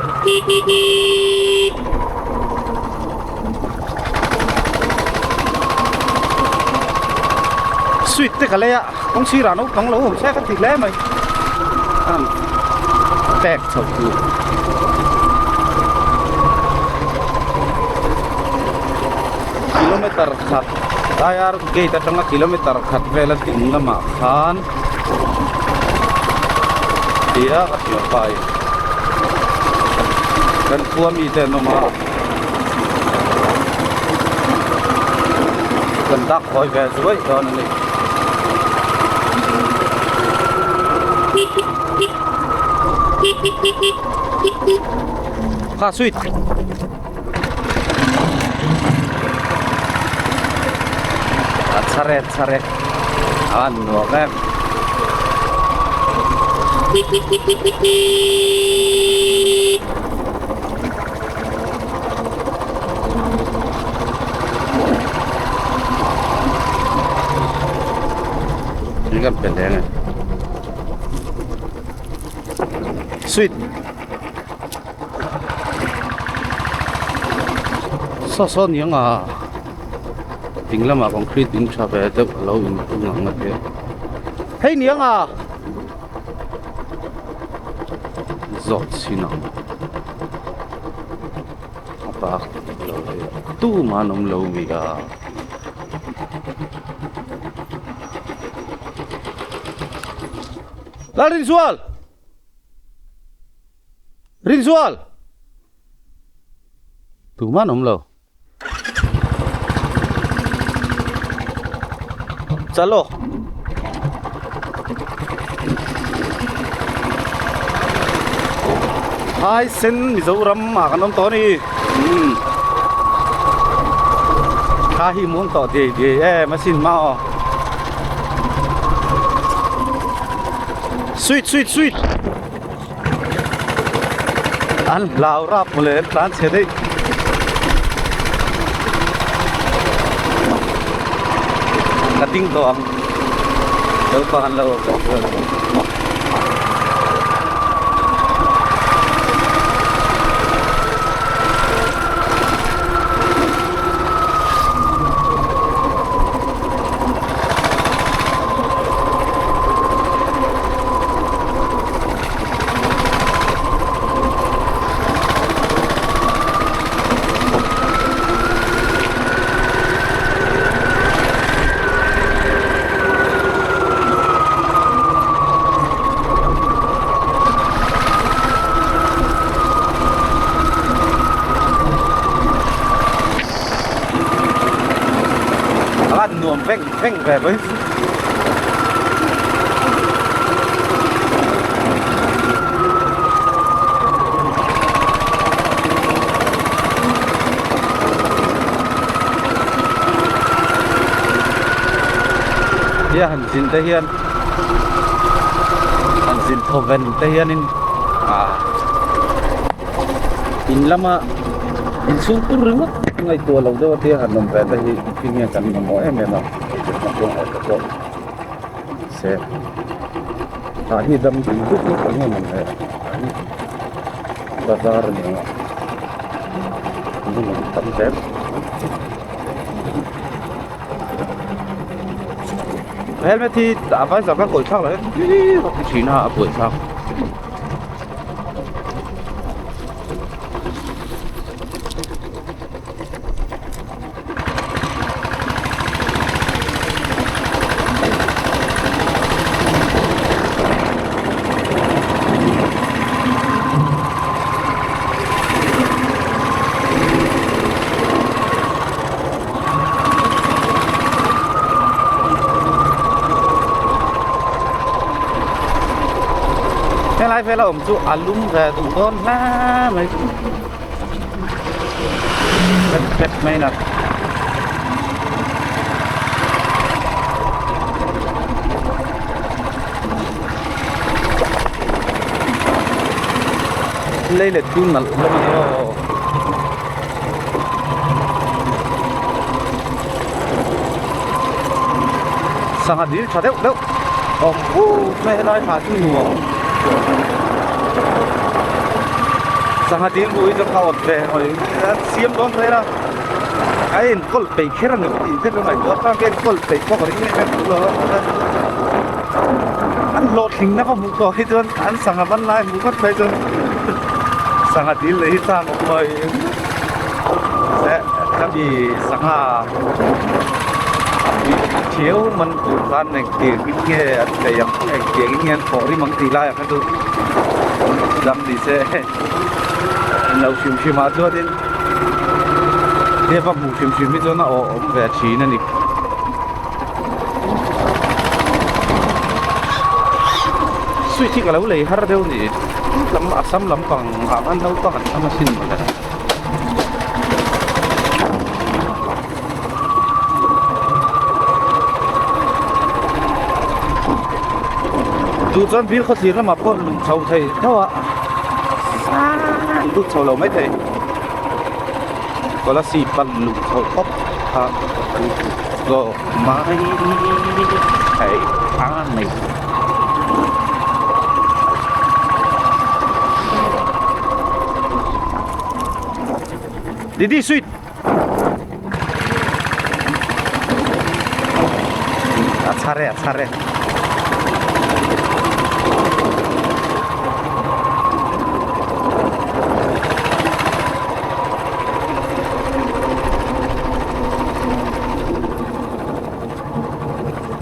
sweet te ka lei a kawng sirah naupang lo awm se ka ti hle mai pek chhoh tur. Kilometer khat Daiar gate atanga kilometer khat vel a ding lamah khan tia ka hria pai kan khua mi te an awm a kan dak hawi ve zuai dawn a ni. Kha sweet. A chhar e chhar e a nuam em. Ni kan pe leng e. Sweet. Saw saw ni ang a ding lamah concrete in tha ve deuh a lo in tung ang a tia hei ni ang a zawt chin ang a bak lo hei tumah an awm lo mi a. Lalrinzual! Rinzual! Tumah an awm lo. Chalo. Hai sen Mizoram ah kan awm tawh a ni. Umm. Kha hi muang tawh diai diai em asin maw. Sweet sweet sweet. An hlau rap mawle an tlan chhe daih. Ka ding tawh ang. Naupang an lo awm tawh chuan. Nuam veng veng ve mai. Tia han zin te hian han zin thaw ven te hianin ah in lama inchhung tur ringawt ngaihtuah lo deuh a tia han awm ve te hi thil hian kan mamawh em em a. Se tah hi dam ding dup dup ang em ang le bazar a ni ang a lung an tam hle helmet hi a vai zak a kawi thlak lo e thin a a buai thlak. Helai vela awm chu a lum ve duh dawn hle mai pet pet mai na. Lei let chu nalh hlawm a ni aw. Sangha dil tha deuh deuh awm puk mai helai thla chu nuam sangha dil buh hi chu ka awt ve hawi a siam dawn vel a a enkawl peih kher a ni tih te ka ngaihtuah a ka enkawl peih pawh ka ring em em duh lo a an hlawhtling na ka hmuh tawh hi chuan an sangha ban lai hmuh ngawt mai chuan sangha dil leh hi chang awm mai. Khami sangha thiau man tur khan engtiang in nge an peih ang engtiang in nge an thawh rim ang tih laiah kha chu dam ni se lo hrim hrim ah chuanin heva hmuh hrim hrim hi chuan a awh awm ve thin a ni. Sweet hi ka lo lei har deuh a ni lam Assam lampang ah khan naupang an tam asin mawle. Duh chuan bil khawthlir lamah pawh luh chho thei tho a lut chho lo mai thei Kolasib pan luh chho tawp kha kan zawk mai thei a ni. Didi sweet a chhar e a chhar e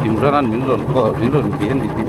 Imran an min rawn call min rawn bia ni hi.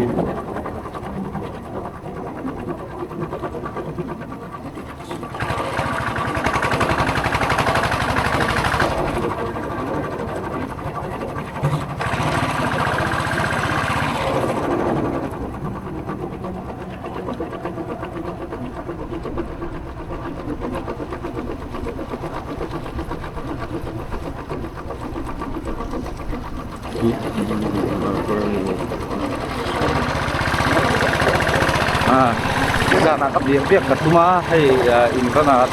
Zanah ka biak biak ka tum a hei in run ah.